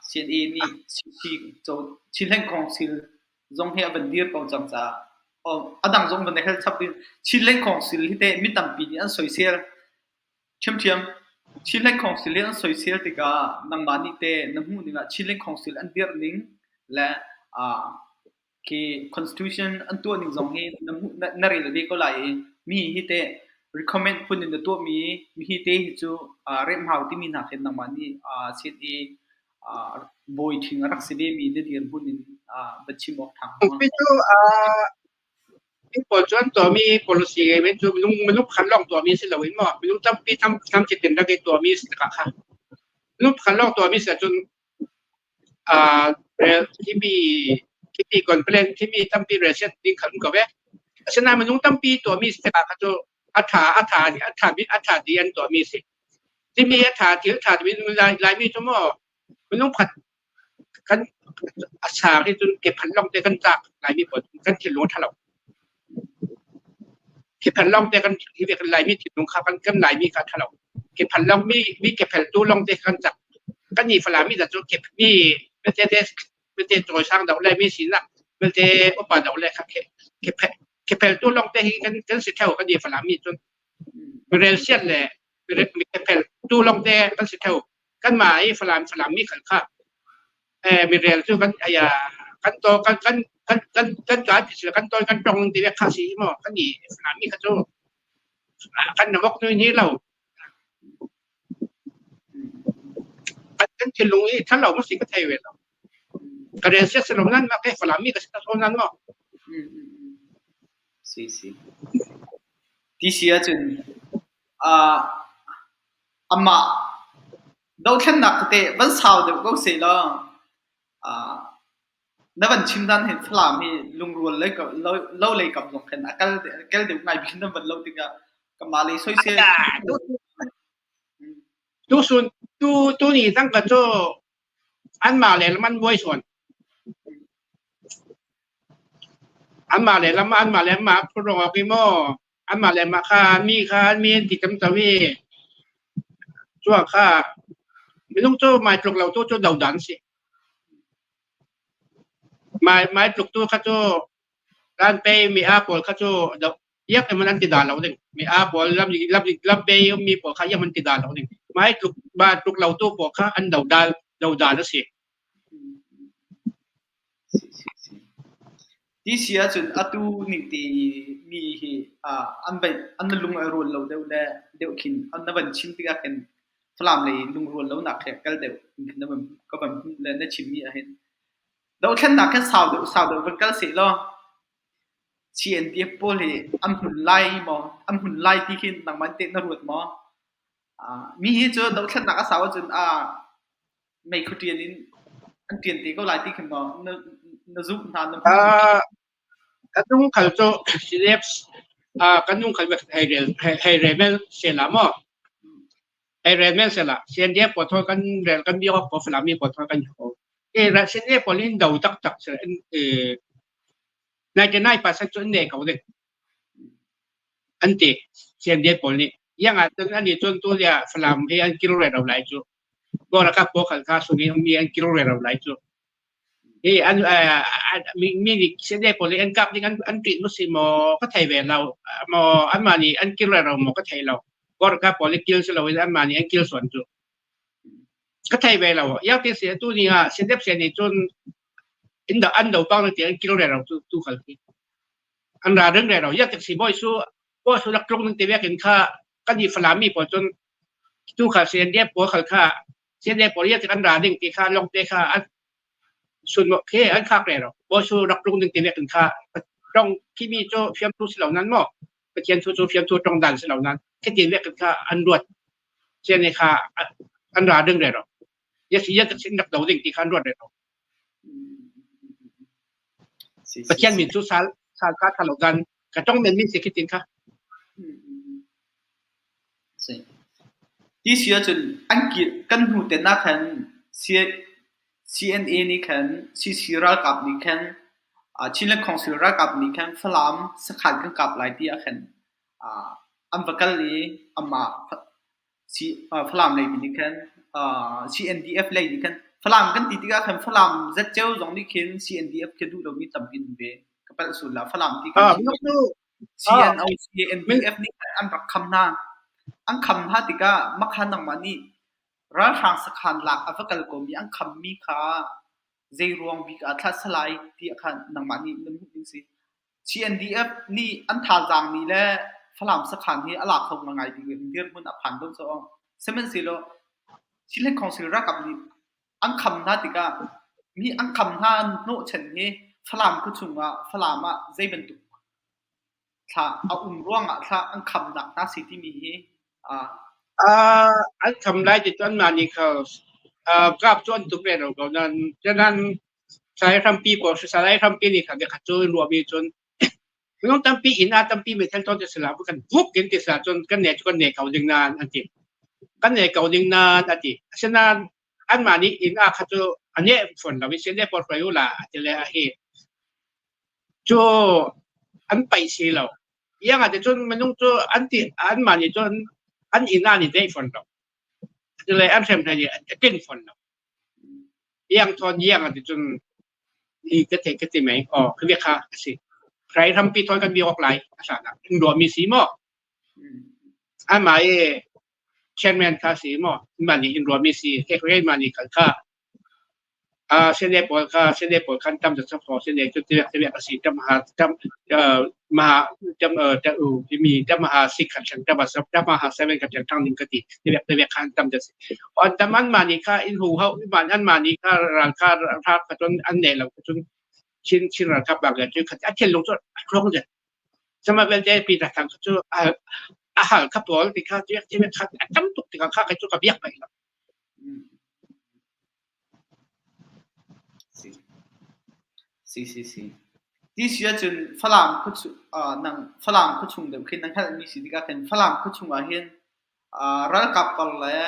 CNA nih Chinland Council zong hi a van dir ko cang caah a dang zong van i hal chap ding Chinland Council hi teh mi tampi nih an soisel ṭhiamṭhiam. Chinland Council hi an soisel tikah nangmah nih teh na hmuh ning ah Chinland Council an dirh ning le khi constitution an tuah ning zong hi na hmuh na rel ve ko lai i mi hi teh recommend phun in na tuahmi mi hi te hi cu remh hau timi hna khin nangmah nih chin i bawi ṭhing a rak si ve mi na dirhmun in va chim awk ṭha hnga. Cu pawl cu an tuahmi policy ngei men cu minung minung khan lawng tuahmi si loin maw minung tampi tam tam chitin rak i tuahmi si tikah kha minung khan lawng tuahmi si ahcun khimi khimi complain khimi tampi reset ding khan ko ve. Asinain minung tampi tuahmi si tikah kha cu a tha a tha a tha a tha di an tuahmi si. Timi a tha thil tha timi Laimi cu maw minung khat kan a sang hi cun kephan lawng te kan tlak Laimi pawl kan thinlung a ṭha lo. Kephan lawng te kan hi kan Laimi thinlung kha kan kan Laimi kha a ṭha lo. Kephan lawng mi mi kephel tu lawng te kan cak. Kan ni Falam mi cu kep mi te te te cawisang deuh le mi sinak te upa deuh le kha kephel tu lawng te hi kan kan si theo kan ni Falam mi cun rel siat le mi kephel tu lawng te kan si theo. Kanmah i Falam Falam mi khal kha mirel cu kan aya kan to kan kan kan kan kan kan ti kan toi kan tong ti kha si mo kan i Falam mi kha cu kan na vok nui ni lo kan kan thinlung i thalo mo si ka thei ve lo ka rel sia selom nan ma ke Falam mi ka si ta nan mo. Si si ti si ahcun amah dothlennak tete van sau deuh ko sehlaw na van chim dan hin Falam hi lungrual lei lo lei kam zong khin a kal kal deuh ngai bik nan van lo tikah kanmah lei soisel. Tu sun tu tu ni tang ka cu anmah le man buai suan anmah le lam anmah le mah phurong awk i maw anmah le mah kha mi kha an mi an ti tam to i cuah kha minung cu mai tluk lo tu cu dodan si mai mai tluk tu kha cu kan pe mi a pawl kha cu iak in an ti da lo ding mi a pawl lam lam lam pe mi pawl kha iak an ti da lo ding mai tluk ba tluk lo tu pawl kha an do dal do dal a si. Ti si ahcun atu ning te i mi hi an an lung a rual lo deuh le deuh khin an na van chim tikah khin Falam lei lungrual lonak he kal deuh na van ka van hmuh le na chimmi ahhin dohthlennak khin sau deuh sau deuh van kal seh law CNDF pawl hi an hmun lai maw an hmun lai ti khi nangmah teh na ruat maw? Mi hi cu dohthlennak a sau ahcun meikhu ṭian in an ṭian te ko lai ti khin maw na na zumh hna na hmuh? Kan nung khal cu CNDF kan nung khal hei rel hei rel men se la maw hei rel men se la CNDF pawl thaw kan rel kan biak ko Falam mi pawl thaw kan ko e CNDF pawl in do tak tak se 99% cu an ne ko ding an ti CNDF pawl nih yang ah cun ani cun tu lia Falam hi an kil re ro lai cu Gorakap pawl khal kha sung i ummi an kil re ro lai cu hi an mi mi nih CNDF pawl nih an kap ding an an ṭih mu si maw ka thei ve lo maw anmah nih an kil re ro maw ka thei lo Gorakap pawl nih kil si loin anmah nih an kil suan cu ka thei ve lo iau te si tu ni ah CNDF nih cun in do an do bang ti an kil re ro tu tu khal khi. An ra ring re ro. Ya tik si bawi su bawi su rak tlung ning te vek in kha kan i Falam mi pawl cun tu kha CNDF pawl khal kha CNDF pawl ya tik an ra ding ti kha long te kha an sun mo khe an khak re ro. Bawi su rak tlung ding te vek in kha tong khi mi cu fiamthu si lo nan mo Pathian thu cu fiamthu tong dan si lo nan khi vek in kha an ruat CNA kha an ra ding re ro. Yes ya tik sin rak do ding ti kha an ruat re ro. Pathian min cu sal sal kha thalo dan ka tong men mi si khi tin kha. Si. Ti si ahcun an kir kan hnu te na khan CNA nih khan CC ralkap nih khan Chinland Council ralkap nih khan Falam sakhan kan kap lai ti ah khan an va kal i amah Falam lei nih khan CNDF lei nih khan Falam kan ti tikah khan Falam zatceo zong nih khin CNDF khi duh lomi tampi an um ve. Ka palh sul la Falam ti kan CNO CNDF nih khan an rak kham hna. An kham hna tikah makhan nangmah nih ralhrang sakhan lak a va kal komi an khammi kha zei ruang bik ah thlah salai tiah khan nangmah nih na hmuh ding si. CNDF nih an thazaang nih le Falam sakhan hi a la kho ngaingai ding in dirhmun a phan lo caah sihmanhsehlaw Chinland Council ralkap nih an kham hna tikah mi an kham hna hnawhchan hi Falam khuachung ah Falam ah zei bantuk thla a um ruangah thla an khamnak hna si timi hi An kham lai ti cu anmah nih kha kap cu an tuk ve lo ko nain canan Salai hrampi pawl salai hrampi nih khan khat cu ruahmi cun minung tampi inn ah tampi meithal tawn ti sila kan buk in ti sila cun kan ne cu kan ne ko ding nan an ti. Kan ne ko ding nan a ti. Asinain anmah nih inn ah kha cu a ne fawn lo i sin le pawl hruai u la a ti le a hi. Cu an paih si lo. Iang ah cun minung cu an ti anmah nih cun an inn ah nih deih fawn lo. Cule an hrem hna nih a tin fawn lo. Iang thawn iang ah ticun hi ka thei ka ti mei aw ka bia kha a si. Hrai hrampi thawn kan biak awk lai a sa nak in ruahmi si maw? Amah i chairman kha si maw? Mah nih in ruahmi si. Ke mah nih khal kha Sene pawl kha sene pawl khan tam cu kho sene cu tiak tiak a si tam ha tam ma tam ta u mi tam ha sik khan chang tam sa tam ha seven khan chang thang ning ka ti tiak tiak khan tam da si on tam an ma ni kha in hu hau man an ma ni kha ral kha ra kha chun an ne lo chun chin chin ral kap bak le chu khat a thil lung chu rong je sama vel te pi ta thang chu a hal kha pawl ti kha tiak tiak kha tam tuk ti kha kha chu ka biak pai lo Si. Si si. Ti si ahcun Falam khuachung nang Falam khuachung deuh khin na hngalhmi si tikah khin Falam khuachung ah hin ralkap kar le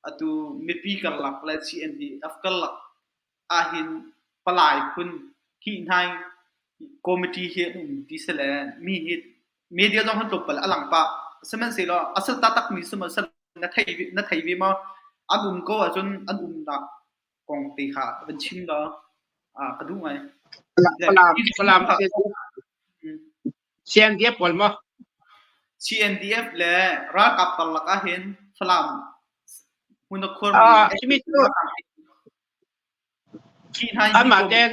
atu mipi karlak le CNDF karlak ahhin palai phun hihnai committee hi an um ti si le mi hi media zong han tlawmpal a lang pah. Sihmanhsehlaw a sal taktakmi si maw na thei na thei ve maw? An um ko ahcun an umnak kong te kha van chim law ka duh ngai. Falam Falam CNDF pawl maw? CNDF le ralkap karlak ahhin Falam hmun a khuarmi Simi cu Anmah tein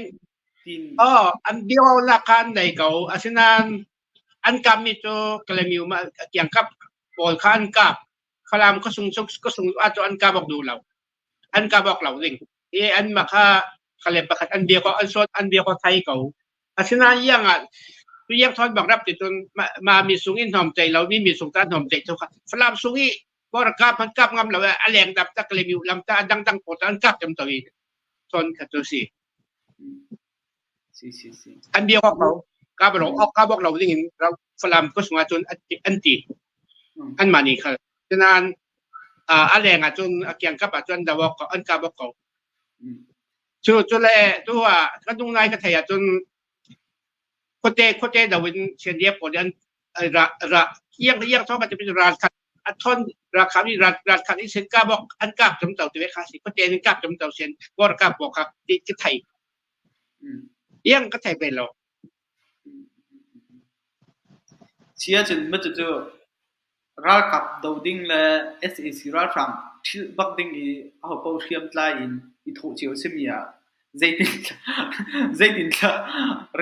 aw an biaruahnak kha an nei ko. Asinain an kapmi cu Kalaymyo kiangkap pawl kha an kap. Falam khuasung khuasung ah cu an kap awk duh lo. An kap awk lo ding. I anmah kha kale pakhat an bia an sawt an bia kho thai ko. Asinain iang ah tu iang thawn bak rap ti cun ma mi sung in hnawm cei lo mi mi sung ta hnawm cei cu Falam sung i kap an kap ngam lo a leng dap tak le mi lam ta dang dang pawl an kap tam to i ton kha tu si. Si si si. An bia ok lo ka bro ok ka bok lo ding in Falam ko sunga cun an ti an mah nih khal nain a leng ah cun a kiang kap ah cun da wok an ka bok ko cu cu le tu ah kan dung nai ka thei ah cun khuate khuate do in CNDF pawl an ra ra iang iang thong ka ti ral khat a thon ra kham i ral ral khat i sen ka bok an kap chum to te kha si khuate an kap chum to sen bor kap bo kha ti ki thai iang ka thai pe lo. Sia cun ma cu cu ralkap do ding le sac ralhrang ṭhilh bak ding i ahopaoh hriamtlai in i thawh cio a simi ah. Zeitin zeitindah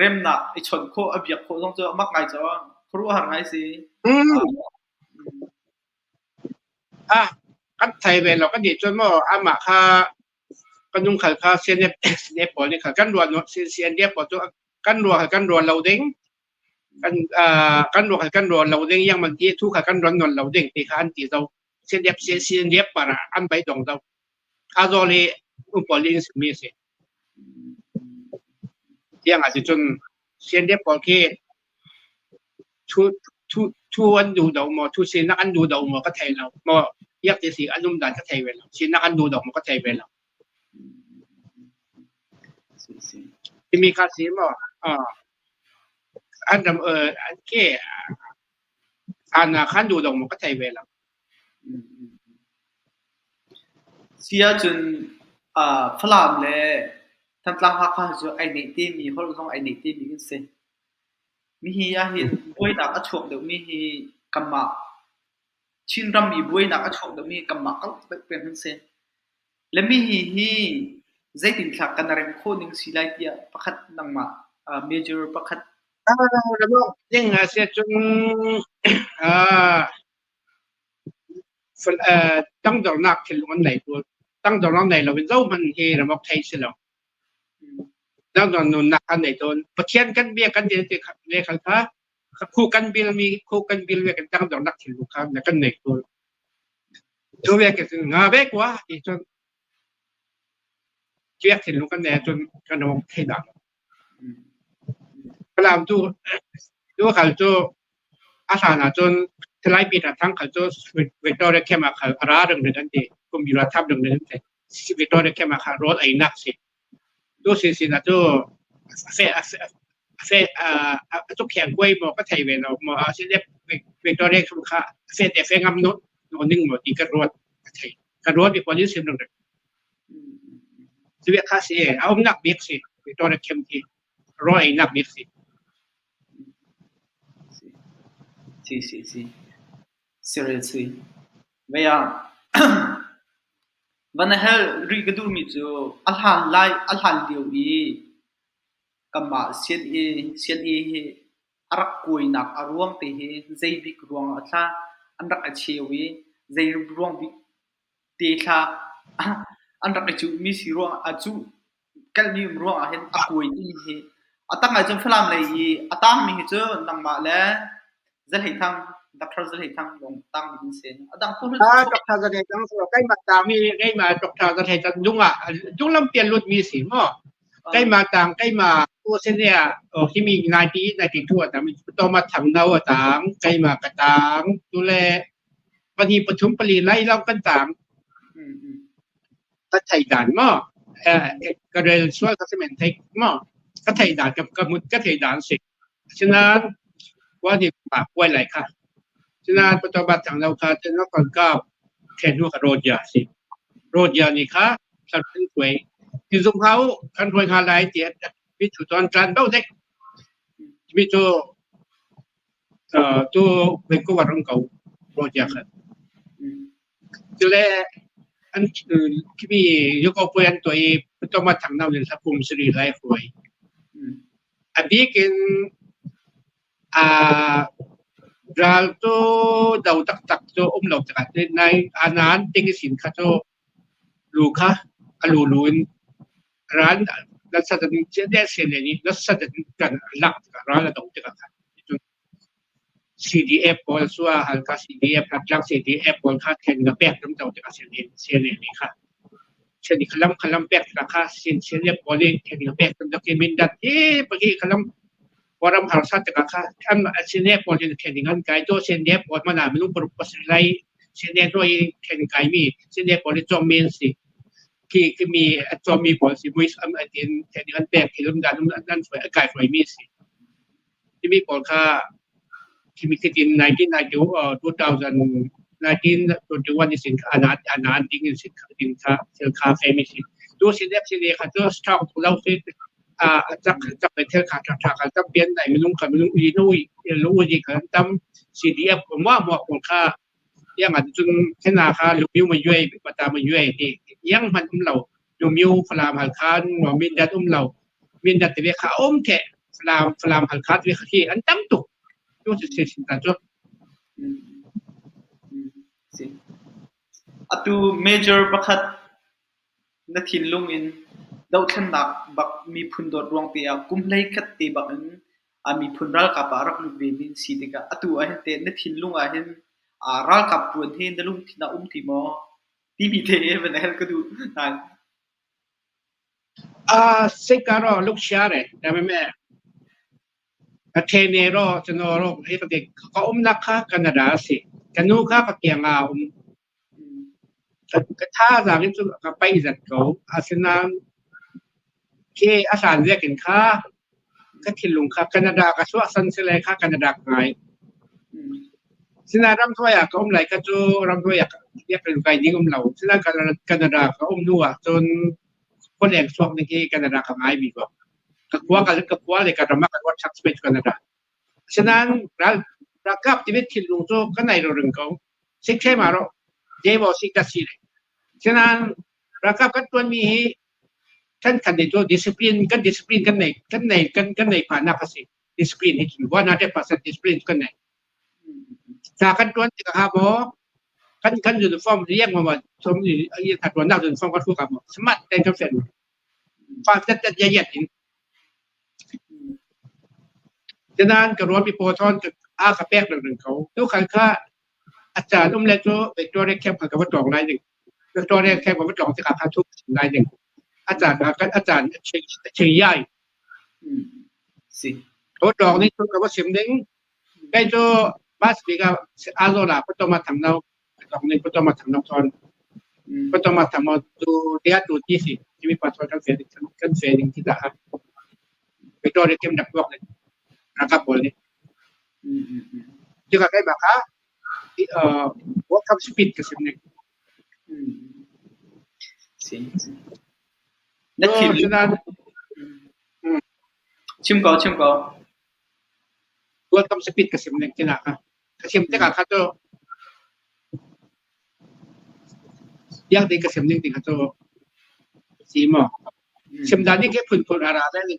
remnak i chawnh khawh, a biak khawh zong cu a mak ngai caw. Khuaruahhar ngai si. Ah, kan thei ve lo kan nih cun maw amah kha kan nung khal kha CNF CNF pawl nih kha kan ruah CNDF pawl cu kan ruah kan ruah lo ding kan kan ruah kan ruah lo ding yang man ti thu kha kan ruan non lo ding ti kha an ti zo CNF CNDF para an bai dong zo a zaw le pawl in mi si tiang ah cun CNDF pawl khi thu thu thu an duh do maw thu sinak an duh do maw ka thei lo maw yak ti si an um dan ka thei ve lo sinak an duh do maw ka thei ve lo timi kha si maw an ram an ke ana khan duh do maw ka thei ve lo. Si ahcun Falam le Thantlang Hakha cu ai neih timi holh zong ai neih timi kan si. Mihi ahhin buainak a chuak deuhmi hi kanmah Chinram i buainak a chuak deuhmi hi kanmah karlak deuh peng kan si. Le mihi hi zeitinthlak kan rem khawh ning si lai tiah pakhat nangmah major pakhat. Ding a si ahcun tangdornak thinlung an nei tu tangdornak nei loin zohmanh hi ramok thei si lo. Tangdor nunnak an nei tawn. Pathian kan bia kan ti ti le khal kha khu kan bil mi khu kan bil ve kan tangdornak thinlung kha na kan nei tawn. Tu ve ke nga ve kwa ti cun biak thinlung kan nei cun kan ramok thei dah. Kalam tu tu khal cu A hlan ahcun Salai Peter Thang khal cu Victoria Camp ah khal a ra ringring an ti. Kum yura thap ringring an ti. Victoria Camp ah khan rawl einak si. Tu sin sin ah cu a fe a fe a cu kheng kuai maw ka thei ve lo maw a si le Victoria Camp kha a fe te fe ngam no no ning maw ti ka ruat ka thei. Ka ruat i police sim ringring. Cu kha si a umnak bik si Victoria Camp khi rawl einak bik si. Si si si. Sirel si. Vei ah van hel rih ka duhmi cu a hlan lai a hlan lio i kanmah sian i hi a rak kuainak a ruang te hi zei bik ruang ah thla an rak i cheu i zei ruang bik te thla an rak i cuhmi si ruang a cuh kalmi um ruang ah hin a kuai timi hi a tang ah cun Falam lei i a tangmi hi cu nangmah le Zahlei Thang Dr. Zahlei Thang lawng tangmi an si. A dang pawl Ah, Dr. Zahlei Thang cu keimah tangmi keimah Dr. Zahlei Thang dung ah dunglam pian lutmi si maw? Keimah tang keimah tu sene ah himi 1992 a tang Thomas Thang No a tang keimah ka tang tu le pahnih pathum pali lai long kan tang. Ka thei dan maw ka rel sual ka si men thei maw ka thei dan ka ka mut ka thei dan si asinain wa ni ma kuai lai kha sinain patobat chang lo kha ten lo kon ka then nu ka roja si roja ni kha san kuai ti zum hau kan roi nga lai ti mi chu ton tran do dek mi chu tu Vancouver ram ko roja kha Cule an khimi yuko-puai an tuah i Putoma Thangno nih hlakum sarih lai a hruai. A bik in ral cu do taktak cu um lo tikah nai nain tingisin kha cu lu kha a lulu in ral nasa nih nasa kan lak tikah ral a do tikah khan CDF pawl cu Halkha CDF, Thantlang CDF pawl kha then na pek ram to tikah CNA nih kha CNA khalam khalam pek tikah kha CNF pawl nih then na pek ram to Mindat hi pagi khalam waram harsa tikah kha an CNA pawl nih then ngan kai to CNF pawl mana minung paruk pasarih lai CNA roi then kai mi CNA pawl nih cawm men si khi khi mi a cawm mi pawl si muis am atin then ngan pek thilum dan nan kai hruai mi si. Timi pawl kha khimi khitin 1990 2019 21 sin kha ana ana ding in sin kha ding kha thil kha femi si tu sin ep sin kha cu strong tu lo si a chak chak le thil kha tha tha kha tam pian dai minung kha minung i nu i lu i kha tam CDF ko ma mo ko kha yang ah cun thena kha lu ma yue pata ma yue ti yang man um lo. Myu Falam Halkha Mindat um lo Mindat te kha um the Falam Falam Halkha te kha khi an tam tuk tu si si sin ta chu. Si. Atu major pakhat na thinlung in dohthlennak bak miphun dawt ruang te ah kum hlei khat te bak in a miphun ralkap ah rak lut ve mi si tikah atu ah hin te na thinlung ah hin ralkap ṭuan hi na lungthin ah um ti maw timi te hi van hal ka duh nai. Sikaro luksia re me Athene ro chano ro hi ka ka umnak kha Canada si kanu kha ka kiang ah um ka thazaang in cun ka paih zat ko. Asinain khi a hlan vekin kha ka thinlung kha Canada ka chuahsan si lai kha Canada ka ngai. Sinain ramhnuai ah ka um lai kha cu ramhnuai ah kai ding um lo. Sinain Canada ka um hnu ah cun khualeng chuak ding hi Canada ka ngai bik ko. Ka khua ka ka khua le ka ram ah ka ruat ṭhak Canada. Asinain ral ralkap timi thinlung cu ka nei ro ring ko. Sikṭhem ah rawh zeimaw si ka si le. Asinain ralkap kan ṭuanmi hi ṭhenkhat nih cu discipline kan discipline kan nei kan nei kan kan nei phahnak a si. Discipline hi 100% discipline kan nei. Ca kan ṭuan tikah ha maw kan kan uniform riang maw som i ṭuannak uniform kan hruk ah maw smart tein kan fen. Fa tet tet in. Tinain ka ruahmi paw thawn a ka pek lengmang ko. Tukhal kha a caan um le cu Victoria Camp kha ka va tlawng lai ding. Victoria Camp ka va tlawng tikah kha thu lai ding. A caan ah a caan a chei yai. Si. Ka va tlawng ning ka va sim ding. Kai cu bus bik ah Azola Patoma tham no tlawng ning Patoma tham no thon. Patoma tham no tu dia tu ti si. Timi pa thon kan fe kan fe ding ti ta. Victoria Camp dak tuak ning. Ralkap pawl nih. Tikah keimah kha welcome speech ka sim ning. Si. Na thinlung chim ko chim ko. Welcome speech ka sim ning tina kha. Ka sim tikah kha cu biak ding ka sim ning ding kha cu si maw. Sim dan ning khi phunphun a ra lai.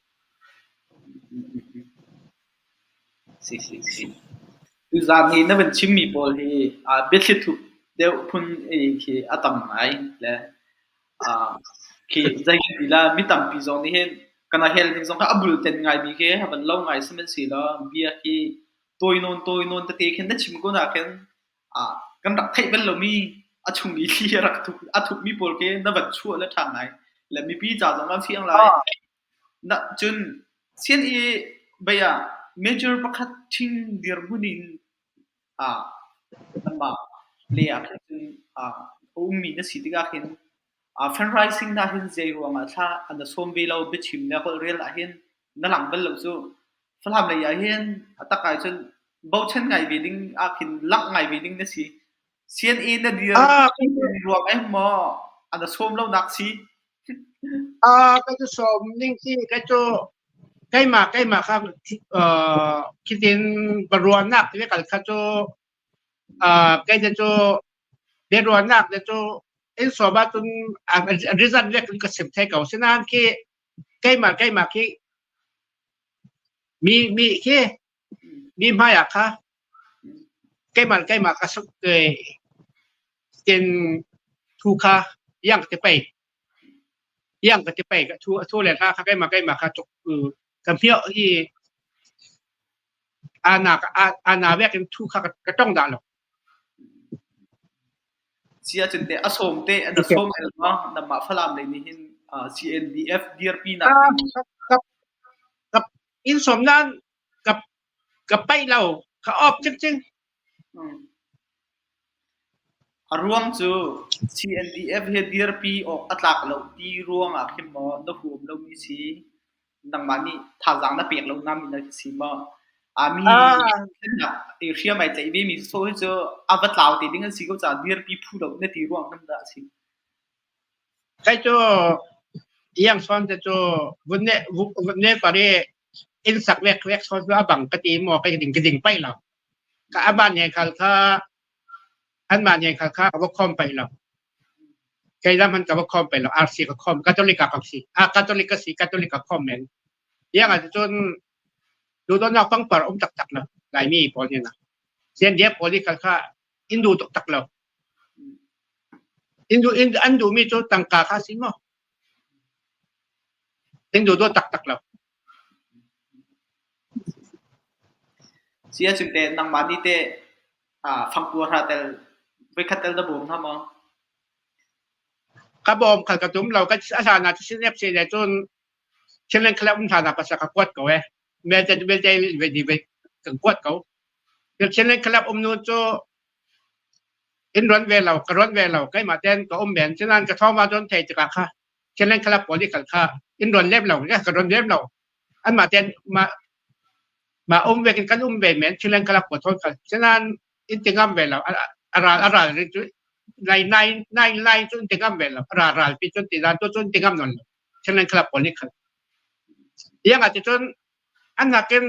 Si si si. Tuzaan hi na van chimmi pawl hi biathli thup deuh phun khi a tam ngai le khi zei kan ti la mi tampi zong nih hin kana hel ning zong kha a bulten ngaimi khi a van lo ngai sihmanhsehlaw bia khi tawi nawn tawi nawn tete khin na chim ko na khin kan rak theih bal lomi a chung i thli a rak thup a thupmi pawl khi na van chuah le ṭha ngai le mipi ca zong an fiang lai. Na cun sian i bei ah major pakhat ṭhing dirhmun in nanmah lei ah khin cun a ummi na si tikah khin fundraising hna hin zei ruangah thla na sawm ve lo biachim le holhrel ah hin na lang bal lo cu. Falam lei ah hin a tak ah cun bochan ngai ve ding ah khin langh ngai ve ding na si. CNA na dir ruang eh maw an sawm lo nak si. Ka cu sawm ning si ka cu keimah keimah kha khitin biaruahnak timi kal kha cu kei te cu biaruahnak te cu in sawm ahcun result le ka sim thai ko sinain khi keimah keimah khi mi mi khi mi hmai ah kha keimah keimah ka suk ten thu kha yang te pei yang ka ti pei ka thu thu le hla kha keimah keimah kha tuk ka hmiah i ana ana vek in thu kha ka tong dah lo. Sia cun te a sawm te na sawm el ma namah Falam lei nih hin CNDF dirpi nak ding ka in sawm nan ka ka paih lo ka off cingcing. A ruang cu CNDF hi dirpi awk a tlak lo ti ruangah khin maw na huam lomi si, nangmah nih thazaang na pek lo nami na si maw? Mi hriam ai tlaih vemi sawsawh hi cu a va tlau te ding an si ko caah dirpi phu lo na ti ruang hmanh dah a si. Kai cu iang sawn te cu vun ne vun ne pari inn sak vek vek sawn cu a bang ka ti maw kai ding ka ding paih lo. Ka aban he khal kha anmah nih khal kha ka va khawm paih lo. Kei lam han ka va khom pe lo RC ka khom Catholic ka si. A Catholic ka si Catholic ka khom men. Yang ah cun duhdawtnak pangpar um taktak lo Laimi pawl hi na. CNDF pawl hi kha kha in duh taktak lo. In duh in an duhmi cu tangka kha si maw? In duh dawt taktak lo. Si ahcun teh nangmah nih teh fangkua hra tel voikhat tel na bawm hna maw? Ka bawm kha ka tum lo. Ka a hlan ah CNF le cun Chinland khala um hna pasal ka kuat ko eh. Melte melte ve di ve kan kuat ko. Chinland khala um nu cu in ron ve lo ka ron ve lo keimah ten ka um men sinan ka thawng ma cun thei tikah kha Chinland khala political kha in ron lem lo ka ron lem lo an mah ten ma ma um ve kan um ve men Chinland khala ko thon kha sinan in ti ngam ve lo a ral ri cu nai nai nai nai cu in ti ngam ve lo a ral pi cun ti dan tu cun ti ngam non lo Chinland khala political yang ah cun an nakin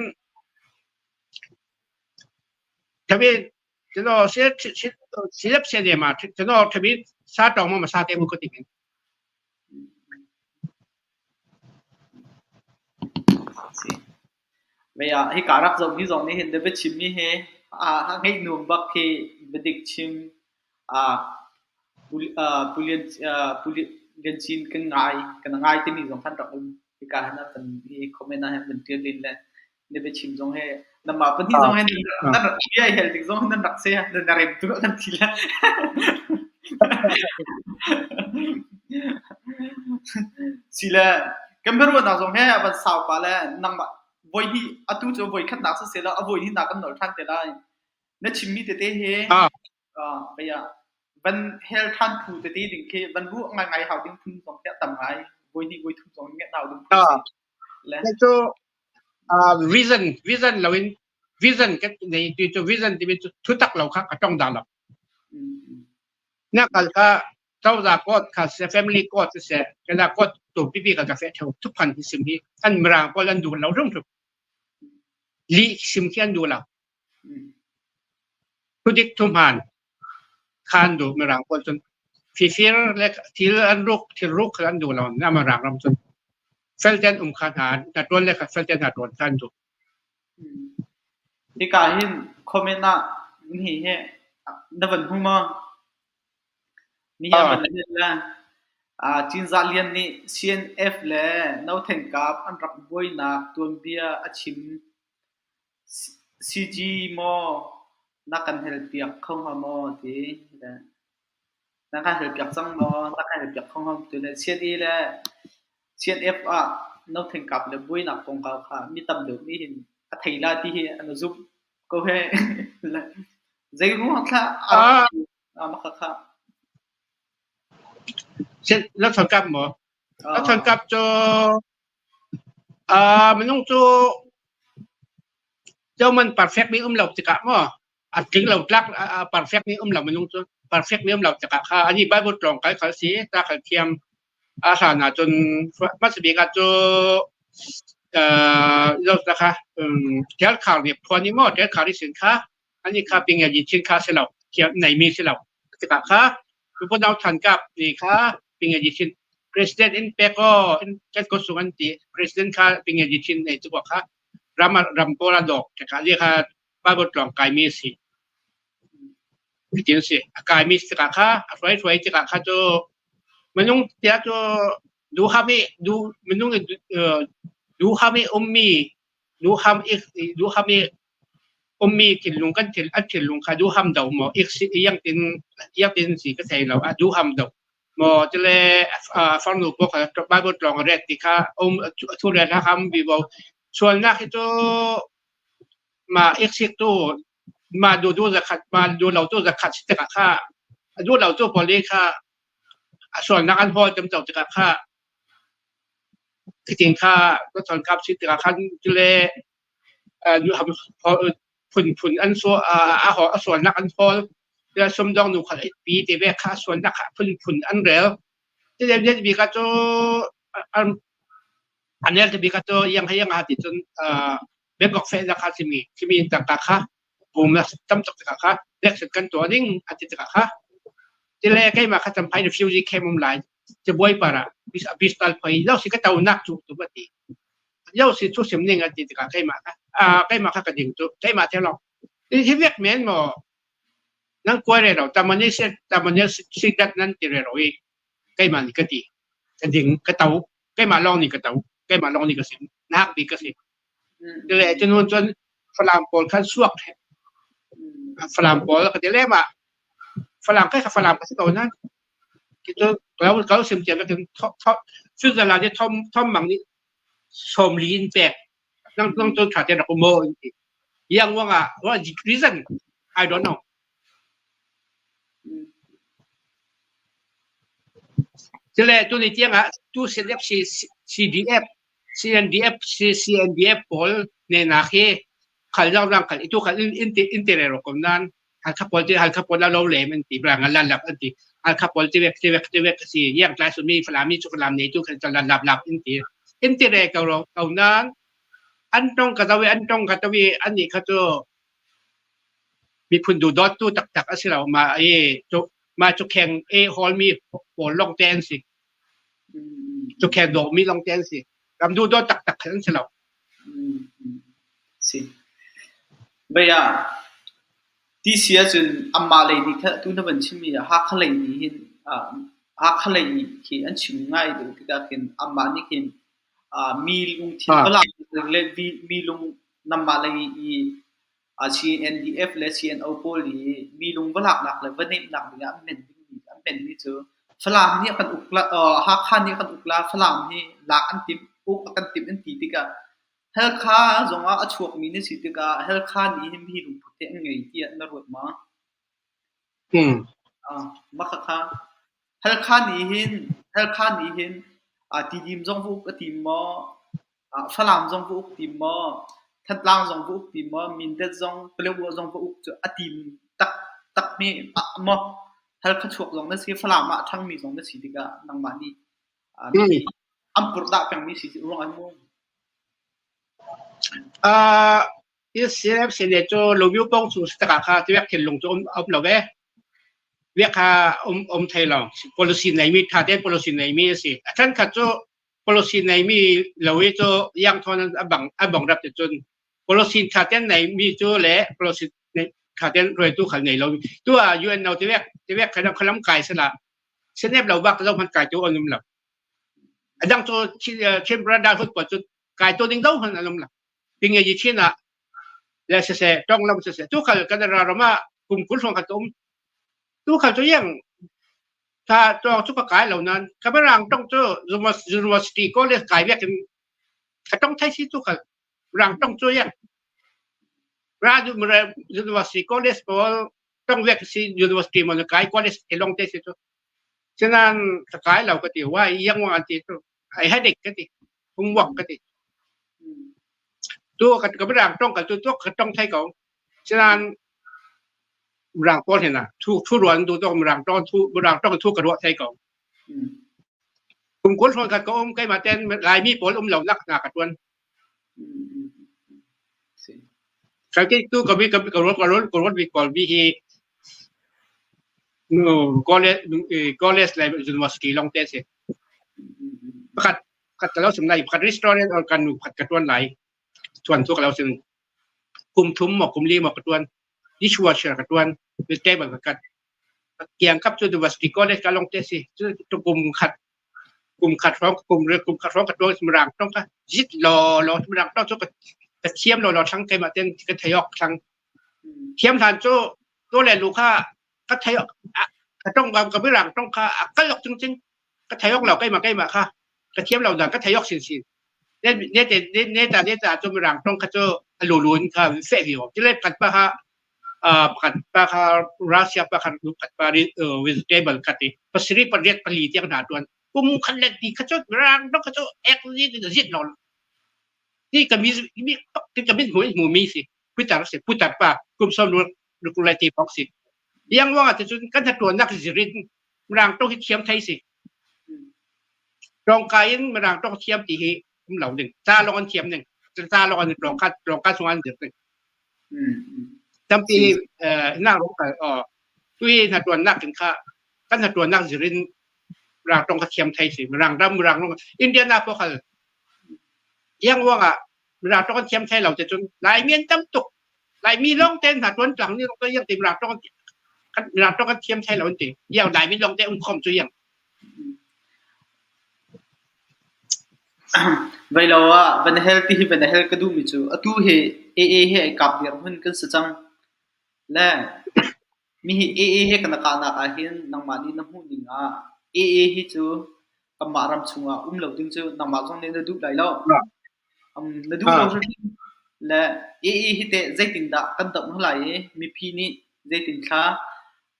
特别这个是是是是的嘛，这个特别啥装嘛嘛啥点个定。 Mei ah hika rak zoh mi zong nih hin na biachim mi hi a ngeih nuam bak khi biadik chim Pu Lian Cin kan ngai kan ngai timi zong khan rak um. Hika hin an van hi comment ah hin van ṭial len le na biachim zong hi nangmah pahnih zong hi nan rak bia i hel tik zong nan rak se nan rem tu kan thi le. Si le kan biaruahnak zong he a van sau pa le nangmah voi hnih atu cu voi khatnak siseh law a voi hnihnak kan nolh ṭhan te lai. Na chimmi tete hi van hel ṭhan phu tete ding khi van ruah ngaingai hau ding phun zong khi a tam ngai. Voi hnih voi thum zong in ngeih hau ding phun si. Le Cu vision vision loin vision kan nei tu cu vision timi cu thutak lo kha ka tong dah lo. Na kal kha cozah court kha siseh family court siseh kana court tu pipi ka ka fe theu thuphan hi sim hi an mirang pawl an duh lo hrimhrim. Lih sim khi an duh lo. Thudik thuhman kha an duh mirang pawl cun fifir le thil an ruk thil ruk kha an duh lo na mirang ram cun felten um kha hna na tuan le kha felten hna tuan kha an duh. Hika hin comment ah hi he na van hmu maw? Nihin van na Cinzah Lian nih CNF le Nothengkap an rak buainak tuanbia a chim. CG maw na kan helpiak kho hnga maw ti na kan helpiak cang maw na kan helpiak kho hnga maw ti le CNA le CNF ah Nothengkap le buainak kongkau kha mi tam deuh nih hin a thei la ti hi an zumh ko he. Zei ruang thlah a rak kha? Nothengkap maw? Nothengkap cu minung cu Joman perfect mi um lo tikah maw a tling lo tlak perfect mi um lo minung cu perfect mi um lo tikah kha ani Bible tlawng kai khal si ta khal thiam a hlan ahcun hmasabik ah cu lo ta kha tel khar nih phuan i maw tel khar i sin kha ani kha ping yi chin kha si lo thiam nei mi si lo tikah kha Pupunau Than Kap nih kha ping yi chin president in pek aw in ket ko sung an ti president kha ping yi chin nei tu kha ram ram pawl a dawk tikah li kha Bible tlawng kaimi a si. Hitin si. A kaimi tikah kha a hruai hruai tikah kha cu minung tiah cu duham i du minung i duham i ummi duham i duham i ummi thinlung kan thil an thinlung kha duham do maw ik si yang tin yang tin si ka thei lo a duham do maw tile farnu po kha Bible tlawng a ret ti kha um thu le hla kham bi bo sualnak hi cu mah iksik tu mah duh duh zakhat mah duh lo tu zakhat si tikah kha a duh lo tu pawl kha a sualnak an hawl tam tikah kha khiting kha ka chon kap si tikah khan tile phunphun an so a sualnak an hawl sumdong nu kha pi te ve kha sualnak kha phunphun an rel tile bi ka cu an rel te bi ka cu yang he yang ha ti cun Bangkok fe la kha simi simi tangka kha bum la tam tuk tikah kha election kan tuah ding a ti tikah kha. Tile keimah kha Champhai refugee camp um lai cabuai par ah pistol phoi lo si ka to nak cu tu a ti. Yo si thu sim ning a ti tikah keimah kha keimah kha ka ding cu keimah the long. Hi vek men maw nan kuai re lo tamani se tamani si dat nan ti re ro i keimah nih ka ti ka ding ka to keimah lawng nih ka to keimah lawng nih ka sim nak bik ka si. Tile cun cun Falam pawl khan suak Falam pawl ka ti le ma Falam kai kha Falam ka si ko nan cu kau sim tiam kin Switzerland nih Tom Tom Mang nih 40 in pek nang nang cun tha te rak um mo in ti yang wang ah what reason I don't know. Cule tuni tiang ah tu CNF CDF CNDF CNDF pawl ne nak hi khal zang zang khal itu khal in in te re ro kom nan Halkha pawl ti Halkha pawl lo lem an ti brang lan lap an ti Halkha pawl ti vek ti vek ti vek si yang tlai su mi Falam mi chu Falam nei tu khan lan lap lap in ti in ti re ko ro ko nan an tong ka tawi an tong ka tawi an ni kha chu miphun du dawt tu taktak a si lo ma e chu ma chu kheng e hall mi pawl long te an si chu kheng dawh mi long te an si ram du dawt taktak an si lo. Si. Bia ti si ahcun anmah lei nih kha tu na van chimmi ah Hakha lei nih hin Hakha lei nih khi an chim ngai deuh tikah khin anmah nih khin mi lungthin va lak le mi lung nanmah lei i CNDF le CNO pawl i mi lung va laknak le va nemnak dingah an hman dingmi an hmanmi cu Falam nih a kan uk la, Hakha nih a kan uk la, Falam hi lak an timh, uk a kan timh an ti tikah Halkha zongah a chuakmi na si tikah Halkha nih hin mi lungput hi an ngei tiah na ruat ma? Mah khakha Halkha nih hin Halkha nih hin Tidim zong va uk a tim maw? Falam zong va uk tim maw? Thantlang zong va uk tim maw? Mindat zong Paletwa zong va uk cu a tim taktak hme maw? Halkha chuak zong na si, Falam ah a ṭhangmi zong na si tikah nangmah nih mipi an purhdah pengmi si ruangah mu. CNF sine cu Lomyo pawng chung si takah kha tiwek thinlung cu um um lo ve. Vek kha um um thei lo. Policy neimi tha tein policy neimi a si. A then khat cu policy neimi lo i cu yang thon a bang a bang rap ti cun policy tha ten neimi cu le policy tha ten ruaitu khal nei lo. Tu ah UNO tiwek tiwek khalam khalam kai sala. CNF lo bak zo hman kai tu on um lo. A dang cu Chin Brotherhood pa cu kai to ding do hman an um lo. Pinge yi chin ah le siseh tong lo siseh tu khal kan ra ram ah kum 20 hrawng khat um tu khal cu yang tha tong cu ka kai lo nan kamarang tong cu university college kai vek in ka tong thai si tu khal rang tong cu yang ra university college pawl tong vek si university mon kai college ke long te si cu Sinan ka kai lo ka ti wa yang wa an ti tu ai headache ka ti homework ka ti tu ka ka rang tong ka tu tu ka tong thai ko sinan rang pawl hena thu thu ruan du to rang tong thu rang tong thu ka ruah thai ko kum kul hron khat ka um kai ma ten lai mi pawl um lo nak na ka tuan ka ke tu ka bi ka ka ro ka ro ka ro bi kol bi hi nu college college le university long te si pakhat khat ka lo sim lai pakhat restaurant or kan nu pakhat ka tuan lai tuan tu ka lo sim kum thum mo kum li mo ka tuan dishwasher ka tuan vegetable ka kat kiang kap cu university college ka long te si cu kum khat kum khat hrawng kum re kum khat hrawng ka tuan mirang tong ka zit lo lo mirang tong cu ka thiam lo lo thlang keimah ten ka thei ok thlang thiam hlan cu to le lu kha ka thei ka tong ka mirang tong kha a kal ok chung ching ka thei ok lo keimah keimah kha ka thiam lo dan ka thei ok sin sin ne ne te ne ta ne ta cu mirang tong kha cu a lu lun kha fe vi ok tile khat pa kha pakhat pa kha Russia pakhat pakhat pa vegetable khat i pasarih pariat pali tiang hna tuan kum khat le ti kha cu rang dok kha cu ek ni zit lo ti ka mi mi ka min hmu hmu mi si putar si putar pa kum som lu lu lai ti bok si yang wang ate cun kan hatuan nak zirin rang tong hi thiam thai si Tawngka in Mirang tawng thiam ti hi um lo ding. Ca lawng an thiam ning. Ca lawng an tawngka tawngka chung an zir ding. Tampi nak rong kal o tu hi na tuan nak kin kha Kan hna tuannak zirin Mirang tong kha thiam thei si. Mirang ram Mirang ram Indiana po khal iang wang ah Mirang tong kan thiam thei lo te cun Laimi an tam tuk. Laimi lawng te hna tuan tlang ni lawng yang ti Mirang tong kan Mirang tong kan thiam thei lo an ti. Iang Laimi lawng te um khom cu iang. Vai lo ah van hel ti hi van hel ka duhmi cu atu hi AA he ai kap dirhmun kan si cang. Le mi hi AA he kan kahnak ah hin nangmah nih na hmuh ning ah AA hi cu kanmah ram chungah um lo ding cu nangmah zong nih na duh lai lo. Na duh lo hrimhrim. Le AA hi teh zeitindah kan doh hna lai i mipi nih zeitin thla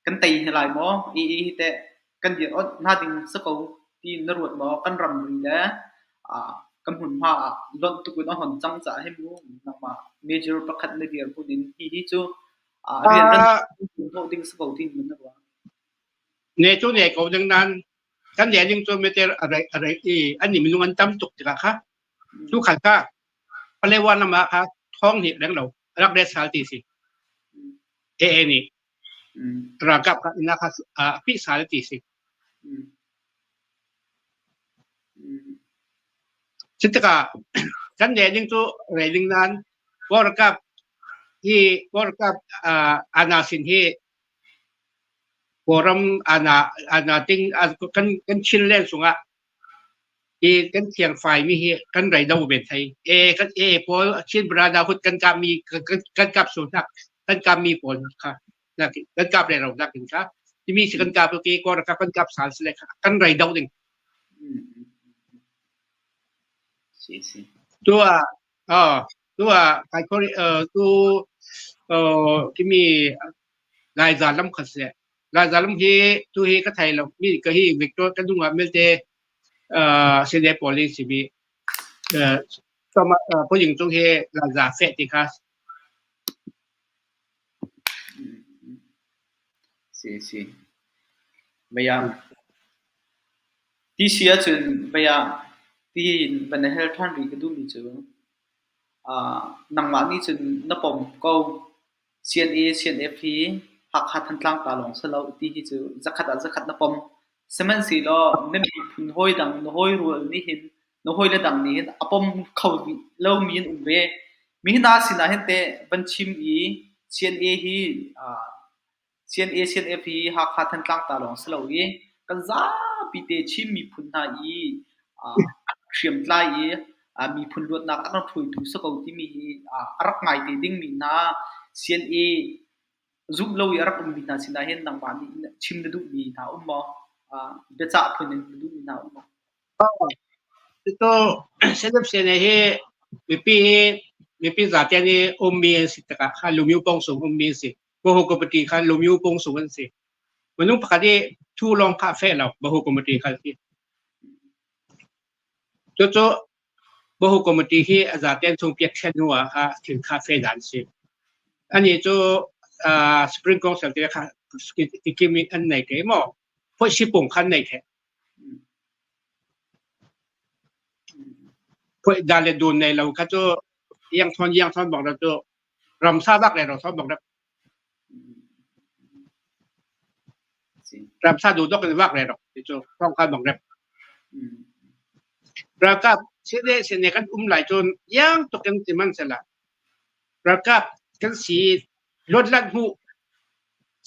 kan tei hna lai maw? AA hi teh kan dir awnh hna ding si ko ti na ruat maw? Kan ramri le kan hmunhma ah lonh tuk in a hon cang caah hin mu nangmah major pakhat na dirhmun in hihi cu rian ran hnawh ding si ko ti na ruah. Ne cu ne ko ding nan kan ne ding cu meter a rei a rei i an ni minung an tam tuk tikah kha tu khal kha Palewa lam ah kha thong nih reng lo rak re sal ti si AA nih ralkap kha ina kha a pi sal ti si. Cutikah kan ne ding cu reling nan ralkap hi ralkap ana sin hi Kawlram ana ana ting kan kan Chinland chungah hi kan thiangfai mi hi kan rei do ve thei. E kan e pawl Chin Brotherhood kan kap mi kan kap su hnak kan kap mi pawl kha kan kap le ro nakin kha timi si kan kap ki ko ka kan kap sal sile kan rei do ding. Si si. Tu a tu a kai khori tu kimi Laiza lam kha seh. Laiza lam hi tu hi ka thei lo mi ka hi Victor ka nung ah milte sine police si mi puying cung hi Laiza fe ti kha. Si si. Baya ti si ahcun baya ti van hel ṭhan rih ka duhmi cu nangmah nih cun na pom ko. CNA, CNF hi Hakha Thantlang ta lawng si lo ti hi cu zakhat ah zakhat na pom. Sihmanhsehlaw na miphun hawi dang na hawi rual nih hin na hawile dang nih hin a pom kho rih lomi an um ve. Mi hna sinah hin teh van chim i CNA hi CNA, CNF hi Hakha Thantlang ta lawng si lo i kan zapi te Chin miphun hna i hriamtlai i miphun luatnak a rak hruaitu si ko timi hi a rak ngai te dingmi hna CNA zumh lo i a rak ummi hna sinah hin nangmah nih chim na duhmi hna um maw? Biacah phun in na duhmi hna um maw? Cucu CNF CNA hi mipi hi mipi zaten i ummi an si tikah kha lumyu pawngsung ummi an si. Bahu committee kha lumyu pawngsung an si. Minung pakhat i thu lawng kha fe lo Bahu committee kha si. Cucu Bahu committee hi a zaten chung piak thlen hnu ah kha thil kha fe dan si. Ani cu Spring Council te kha tikim in an nei te maw? Phoi sipung khan nei the. Phoi da le dun nei lo kha cu yang thon yang thon bak da cu ramsa bak le ro thon bak da Ramsa duhdok in vak re rok ti cu thawng kha bang rep. Ralkap sine sine kan um lai cun iang tuk in ti man sela. Ralkap kan si luatlat hmu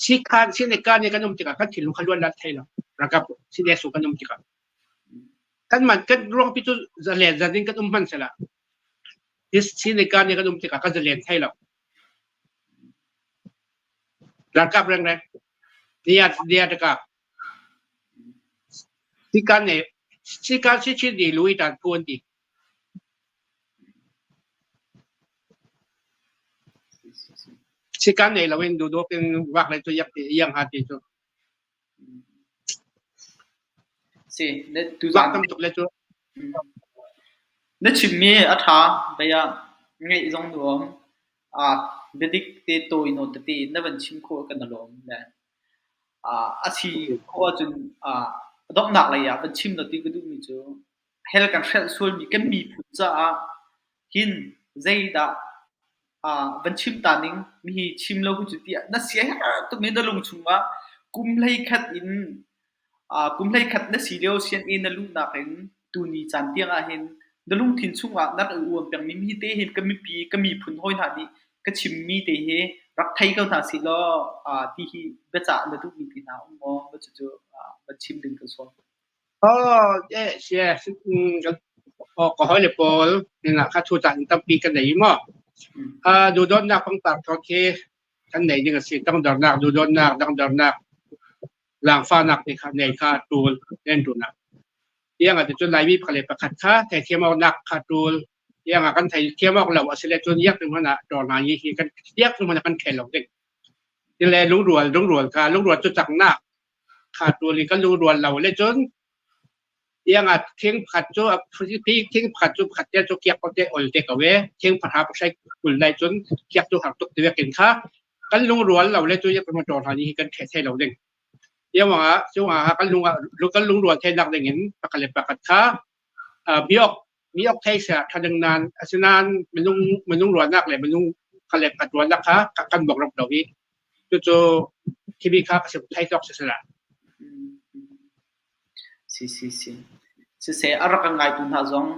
si khan sine ka ne kan um tikah kan thinlung kha luatlat thei lo. Ralkap sine su kan um tikah. Kan man kan ruang pi cu zalen zan in kan um hman sela. Sine ka ne kan um tikah kan zalen thei lo. Ralkap rengreng nia nia taka sikan ne sikan si chin di lui tan phu an ti. Sikan nei loin du dok in wak le chu yak ti yang ha ti chu. Si na Wak tuzaan tam tuk le chu. Na chimmi a ṭha bia ngaih zong nuam. Biadik te tawi nawn tete in na van chim khawh kan i lawm le a si khawh ahcun a donghnak lei ah van chim na ti ka duhmi cu hell kan hrelh sualmi kan miphun caah hin zeidah van chim ta ning mihi chim lo cu tiah na sia herh tukmi na lung chungah kum 11 in. Kum 11 na si lio sianginn na luhnak in tuni caan tiang ahhin na lungthin chungah na rak i uam pengmi mi te hin ka mipi, ka miphun hawi hna nih ka chimmi te hi rak thei ko hna sih law ti hi biacah na duhmi ti hna um maw? Cucu van chim ding ka sawm. Oh, yes, yes. Ka hawile pawl hna kha thu caan tampi kan nei maw? Duhdawtnak pangpar thawt khi kan nei ding a si. Dangdornak, duhdawtnak, dangdornak, zaangfahnak ti kha nei kha ṭul len ṭunak. Tiang ah cun Laimi pakhat le pakhat kha theithiam awknak kha ṭul. Tiang ah kan theithiam awk lo a si le cun iak hmanh ah ṭor hna hi kan iak hmanh ah kan khel lo ding. Tile lungrual lungrual kha lungrual cu caknak kha ṭul i kan lungrual lo le cun Tiang ah thing pakhat cu thing pakhat cu pakhat te cu kiak ko te ol te ko e. Thing pahra pasai 20 lai cun kiak cu har tuk te vekin kha kan lungrual lo le cu ya kan tor hna hi kan the thei lo ding. Tiang ah chung ah kan lung kan lungrual thei nak ding in pakhat le pakhat kha biok miok thei sia thading nan asinan minung minung rualnak le minung khalek khat rualnak kha kan bok rap lo hi cucu khibi kha ka thei tok sisala. Si si si. Siseh a rak kan ngaitu hna zong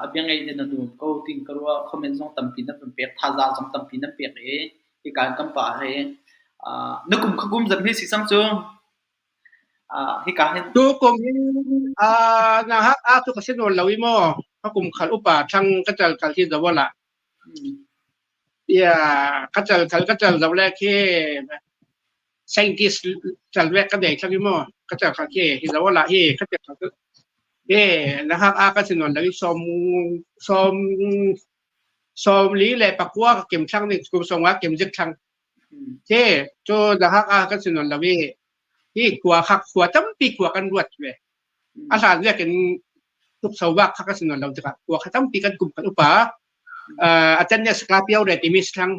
a bia ngaih in na nuam ko tiin ka ruah. Comment zong tampi nan kan pek, thazaang zong tampi nan pek i hika in kan pah hi na kum kha kum zat hi si cang cu. Hika hin Tu kum hin na hak a tu ka sin lo i maw ka kum khal upa thlang ka cal khal hi zawala. Ya ka cal khal ka cal zo le khi scientist cal ve ka dei thlang i maw ka cal khal khi hi zawala hi ka cal khal e na hak a ka sin lo i som som 44 ka kem thlang ning kum song a kem zik thlang te cho na hak a ka sin lo i hi khua kha khua tampi khua kan ruat ve a hlan vek in tuk so bak kha ka sin lo tikah khua kha tampi kan kum kan upa a chan ne ska piau re timi thlang.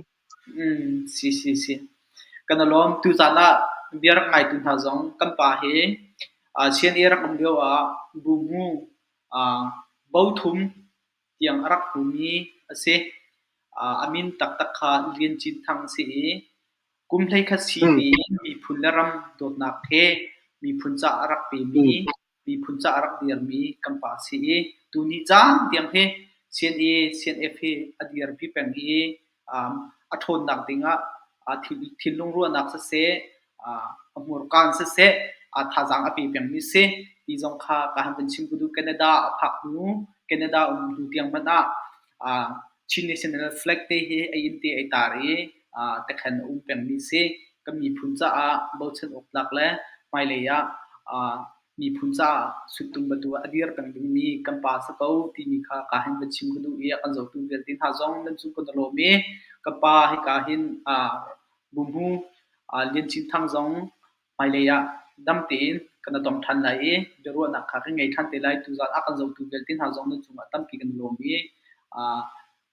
Si si si. Kan alawm tu zan ah bia rak ngai tu hna zong kan pa hi sian i rak um lio ah bu mu bo thum tiang a rak hmumi a si. A min taktak kha Lian Cin Thang a si i kum 11 si tiin miphun le ram dawtnak he miphun caah a rak pemi, miphun caah a rak dirmi kan pa a si i tuni caan tiang hi CNA, CNF hi a dirpi peng i a ṭhawnnak dingah thinlung ruahnak siseh, a hmurka in siseh, thazaang a pe pengmi si ti zong kha ka han van chim ka duh. Canada a phak hnu, Canada um hnu tiang hmanh ah Chin National Flag te hi a inn te ai tar i tekhan a um pengmi si. Kan miphun caah bochan awk tlak le hmailei ah miphun caah suttung batu ah a dir peng dingmi kan pa si ko timi kha ka hin van chim ka duh i a kan zohtu vialte hna zong nan cung kan i lawm i ka pa hika hin Buhmu Lian Cin Thang zong hmailei ah dam tein kan i tong ṭhan lai i biaruahnak kha kan ngei ṭhan te lai. Tuzaan a kan zohtu vialte hna zong nan cungah tampi kan i lawm i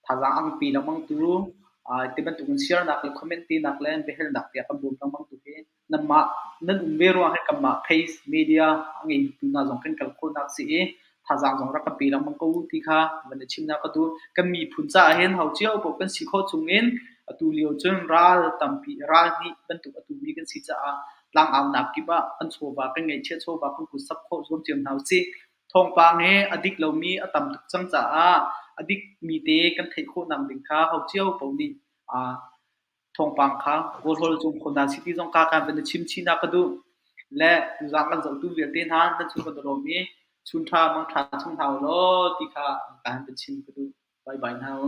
thazaang an pe lengmang tu ti bantukin share-nak le comment tenak le biahalnak tiah kan bawm lengmang tu hi nanmah nan um ve ruang hi kanmah page media a ngeitu hna zong kan kal khawhnak si i thazaang zong rak kan pe lengmang ko u ti kha van i chimnak ka duh. Kan miphun caah hin ho cio paoh kan si khawh chungin atu lio cun ral tampi ral hnih bantuk atu mi kan si caah tlangaunak kip ah kan chawva kan ngeihchiah chawva kan kut sak khawh zuam cio hna usih. Thawngpang hi a dik lomi a tam tuk cang caah a dikmi te kan theih khawhnak ding kha ho cio paoh nih thawngpang kha kawlhawl cung kho hna si ti zong ka kan van i chim chih na ka duh. Le tuzaan kan zohtu vialte hna nan chung kan i lawm i chun ṭha mang ṭha chung hna u law ti kha ka han van chim ka duh. Bye bye hna u.